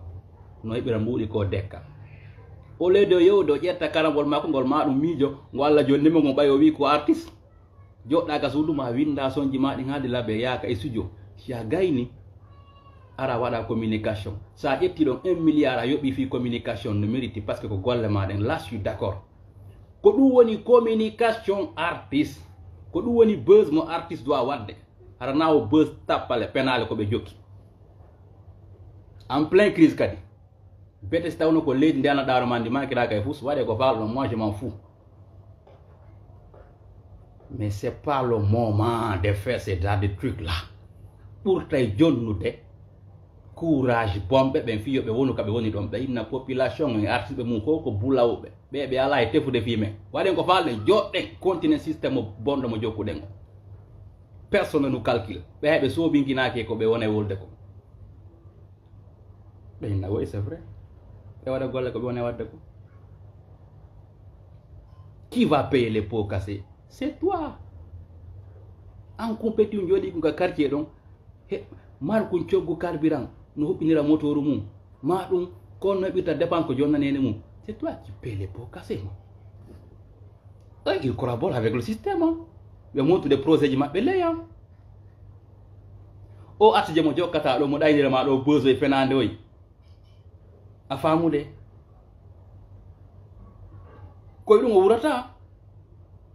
No heɓira mbuuɗi ko dekka. Au lieu de yewde o ƴetta karambol makko ngol ma ɗum miijo ngo allah jonnimo ngo ɓay o wii ko artiste. Joɗɗa ka suudu ma winda sonji ma ɗin haade labbe yaaka e studio. Si a gayni ara waɗa communication. Sa ƴetti ɗon un milliard a yoɓi fii communication no mérite parce que ko golle ma ɗen. Là je suis d'accord. Ko ɗum woni communication artiste. Ko ɗum woni buzz mo artiste doit waɗde. Hara na o buzz tappale penale ko ɓe jokki. En plein crise kadi. Bete si tawno ko leydi nde ana ɗaaro ma ndi makiraka e fus waɗe ko faalo ɗon moi je m'en fous. Mais c'est pas le moment de faire ce genre de truc là. Ɓurtay jonnude ko Courage bonɓe ɓen, fiyo ɓe wonu ka ɓe woni ɗon, ɓe inna population e artiɓe mum ko ko bulawɓe. Ɓe ɓe alaa e tefude fii men. Waɗen ko faalɗen, joɗɗen, continue système mo bonɗo mo jokkuɗen o. Personne nous calcule. Ɓe hay ɓe soobinkinaaki ko ɓe wona e wolde ko. Ɓe inna, oui, c'est vrai. Ɓe waɗa golle ko ɓe wona e waɗde ko. Qui va payer les pots cassés? C'est toi. An compétition jooɗi ko ka quartier ɗon. He, markun coggu carburant no huɓɓinira motooru mum. Ma ɗum, ko on heɓirta dépense ko jonnanede mum. C'est toi qui paye les pots cassés, non? Eux, ils collaborent avec le système, hein. Ɓe montude projet ji maɓɓe ley, hein. O artije mo jokkata ɗo, mo ɗaynira ma ɗo, besoin fenande oy. A faamude? Koye ɗum o wurata.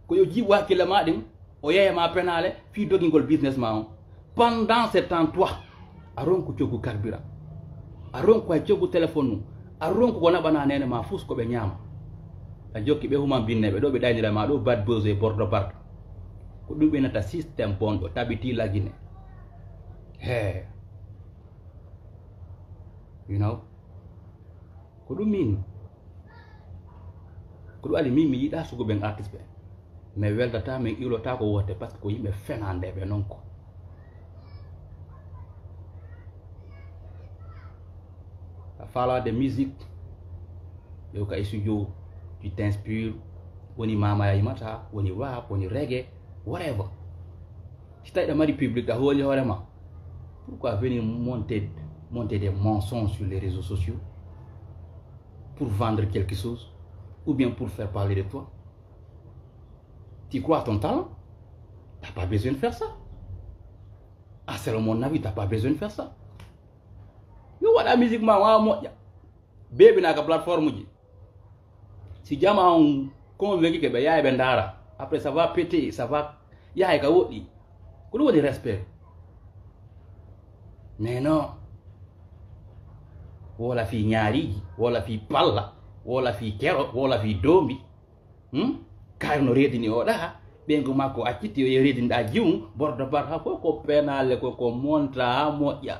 Ko yo jiiɓu hakkille ma ɗin, o yeeya ma penaale fii dogingol business ma on. Pendant ce temps, toi, a ronku coggu carburant. A ronku hay coggu téléphone mum. A ronku ko naɓana neene ma fus ko ɓe ñaama. A jokki ɓe human binneɓe ɗo ɓe ɗaynira ma ɗo bad buzz e bordo bardo. Ko ɗum ɓe nata système bonɗo tabiti lagine. He. You know? Ko ɗum min. Ko ɗum waɗi min mi yiɗa sugu ɓen artiste ɓe. Mi weldata, min iwlota ko wote parce que ko yimɓe fenande ɓe non ko. A fala de musique. Yo ka e studio, tu t'inspires. Woni mama ya yimata, woni rap, woni reggae, whatever. Si tawi ɗa mari public, ɗa hooli hoore ma, pourquoi venir monter, monter des mensonges sur les réseaux sociaux pour vendre quelque chose ou bien pour faire parler de toi? Tu crois à ton talent? T'as pas besoin de faire ça. Ah, selon mon avis, t'as pas besoin de faire ça. Yo waɗa musique ma, wa moƴƴa. Beebinaa ka plateforme ji. Si jama on convaincu que ɓe yahay ɓe ndaara, après ça va péter, ça va yahay ka woɗɗi. Ko ɗum woni respect. Mais non. Wola fii ñaariiji, wola fii palla, wola fii kero, wola fii doombi. Hmm? Kayre no reedini o ɗa, ɓeyngu makko acciti o yehi reedini ɗa jiwum, bordo bar ha fof ko penaale ko, ko monta ha moƴƴa.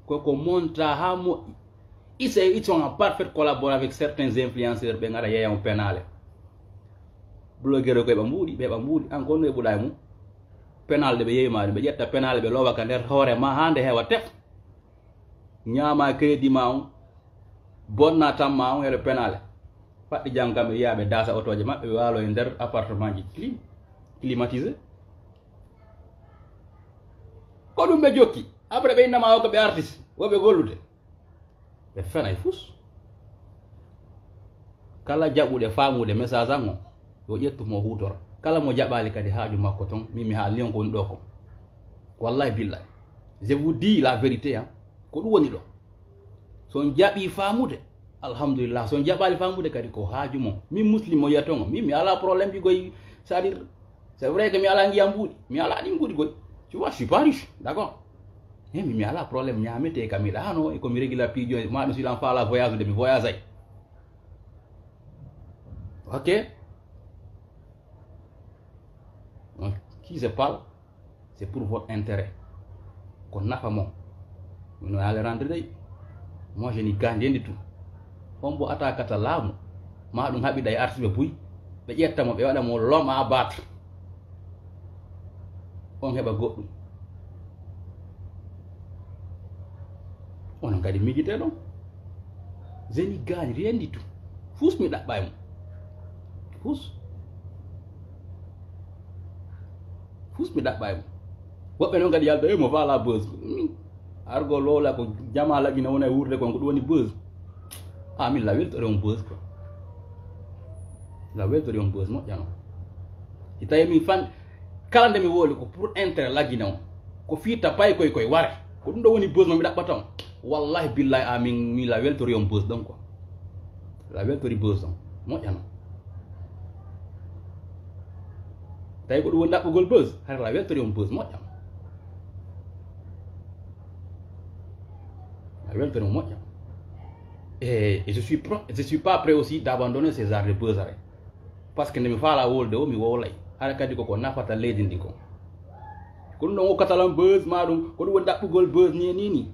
Ko, ko monta ha moƴƴi. Ils sont, ils sont en parfaite collaboration avec certains influenceurs, ɓe ngara yeeya mo penaale. Blogueur ko ɓe mbuuɗi, ɓe ɓe mbuuɗi, an kono e ɓuɗa e mum. Penaale ɗe ɓe yeeyi ma ɗum, ɓe ƴetta penaale ɓe lowa ka nder hoore ma ha nde heewa tef. Ñaama crédit ma on, bonna tan ma on, heɗo penaale. Faɗɗi jam kam ɓe yiya ɓe daasa otooje maɓɓe, ɓe waalo e nder appartement ji clim-, climatisé. Ko ɗum ɓe jokki. Après ɓe innama o ko ɓe artiste, woɓe gollude. Ɓe fenay fus. Kala jaɓuɗe faamude message an o, yo ƴettu mo huutora. Kala mo jaɓaali kadi haaju makko ton, min mi haalni on ko woni ɗo ko. Wallahi billahi. Je vous dis la vérité, hein. Ko ɗum woni ɗo. So on jaɓi faamude, alhamdulillah. So on jaɓaali faamude kadi ko haaju mon. Min muslim mo yiyaton o. Min mi ala problème ji goy, c'est-à-dire, c'est vrai que mi ala ndiyam mbuuɗi. Mi ala ɗin mbuuɗi goy. Tu vois, je suis pas riche, d'accord? Mais mi, mi ala problème ñaamete kam mi ɗaano e ko mi régula piijo ma ɗum si lan faala voyage de mi voyage ay. Ok? Donc, qui je parle, c'est pour votre intérêt. Ko nafa mon. Mino yaale rendre dey. Moi, je n'y gagne rien du tout. On mbo attaquata laamu. Ma ɗum haɓi ɗa e artiɓe buy. Ɓe ƴetta mo, ɓe waɗa mo l'homme à abattre. On heɓa goɗɗum. Onon kadi miijitee ɗon. Je n'y gagne rien du tout. Fus mi ɗaɓɓa e mum. Fus. Fus mi ɗaɓɓa e mum. Woɓɓe noon kadi yalta, "E mo faala buzz." Min, argo loola ko jama laɓi na wona e wuurde kon, ko ɗum woni buzz. Ah, min la weltori on buzz quoi. La weltori on buzz moƴƴano. Si tawi min fan, kala nde mi woli ko pour intérêt laggina on. Ko fii ta pay koy koy ware. Ko ɗum ɗo woni buzz mo mi ɗaɓɓata on. Wallahi billahi amin mi la weltori on buzz ɗon quoi. La weltori buzz ɗon. Moƴƴano. Tawi ko ɗum woni ɗaɓɓugol buzz, hara la weltori on buzz moƴƴano. La weltori on moƴƴano. Et, et je suis pro-, je suis pas prêt aussi d'abandonner ces arts de buzz are. Parce que nde mi faala wolde o, mi wowlay. Hara kadi koko nafata leydi ndi kon. Ko ɗum ɗon okkata lan buzz ma ɗum, ko ɗum woni ɗaɓɓugol buzz ni e ni ni.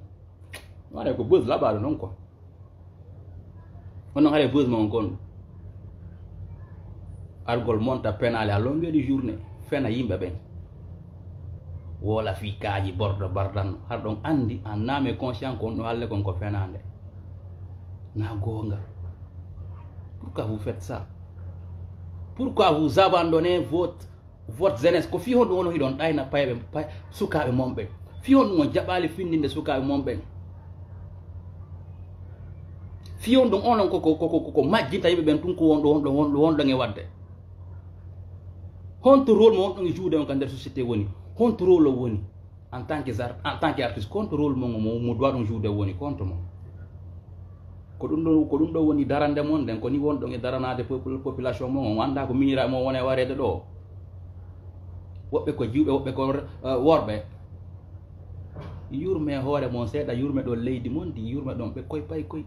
Waɗa ko buzz laɓaɗo noon quoi. Onon haɗa buzz mon kon. Argol monta penaale à longueur de journée, fena yimɓe ɓen. Wola fii kaaji bordo bardanno. Har ɗon andi en âme et conscience kon ɗo halle kon ko fenaande. Na goonga. Pourquoi vous faites ça? Pourquoi vous abandonnez votre votre jeunesse? Ko fii honɗum onon hiɗon ɗayna payɓe, pay-, sukaaɓe mon ɓen? Fii honɗum on jaɓaali findinde sukaaɓe mon ɓen? Fii honɗum onon ko, ko, ko, ko, ko majjinta yimɓe ɓen tun ko wonɗo, wonɗo, wonɗo, wonɗon e waɗde? Honto rôle mo wonɗon e jouer on ka nder société woni? Honto rôle o woni? En tant que art-, en tant que artiste, honto rôle mon mo, mo doit ɗon jouer woni? Honto mon? Ko ɗum ɗo, ko ɗum ɗo woni darande mon nden, ko ni wonɗon e daranaade popul-, population mon on, anndaa ko miñiraa mon wona e wareede ɗo. Woɓɓe ko jiwɓe, woɓɓe ko, eh, worɓe. Yurme hoore mon seeɗa, yurme ɗon leydi mon ndi, yurme ɗon ɓe koy pay koy.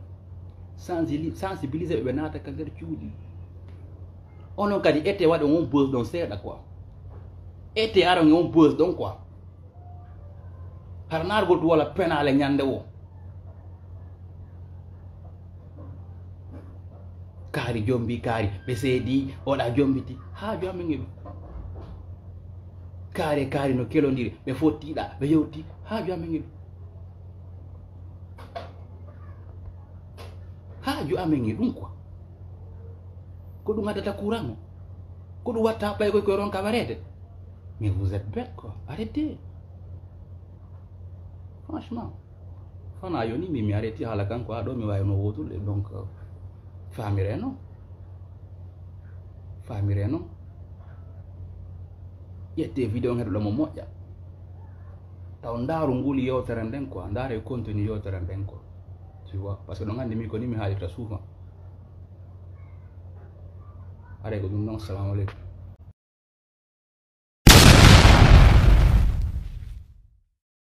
Sensi-, sensibiliser ɓe, ɓe naata ka nder cuuɗi. Onon kadi ete waɗon on buzz ɗon seeɗa quoi. Ete aron e on buzz ɗon quoi. Hara naargol tu wala penaale ñande wo. Kaari jombi, kaari ɓe seedi, oɗa jombiti. Haaju amen e ɗum. Kaari, kaari no kelondiri, ɓe fottiɗa, ɓe yewti. Haaju amen e ɗum. Haaju amen e ɗum quoi. Ko ɗum addata courant o? Ko ɗum watta ɓay koy koye ronka wareede? Mais vous êtes bête quoi. Arrêtez. Franchement. Fana yoni mi, mi arrêti haala kan quoi. Ɗo mi wayno wotude, donc, euh, famire non. Famire non. Ƴette vidéo on heɗoɗo mo moƴƴa. Taw ndaaru nguli yewtere nden quoi. Ndaare contenu yewtere nden quoi. Tu vois? Parce que ɗon anndi mi ko ni mi haalirta souvent. Aray ko ɗum non. Assalamu aleykum.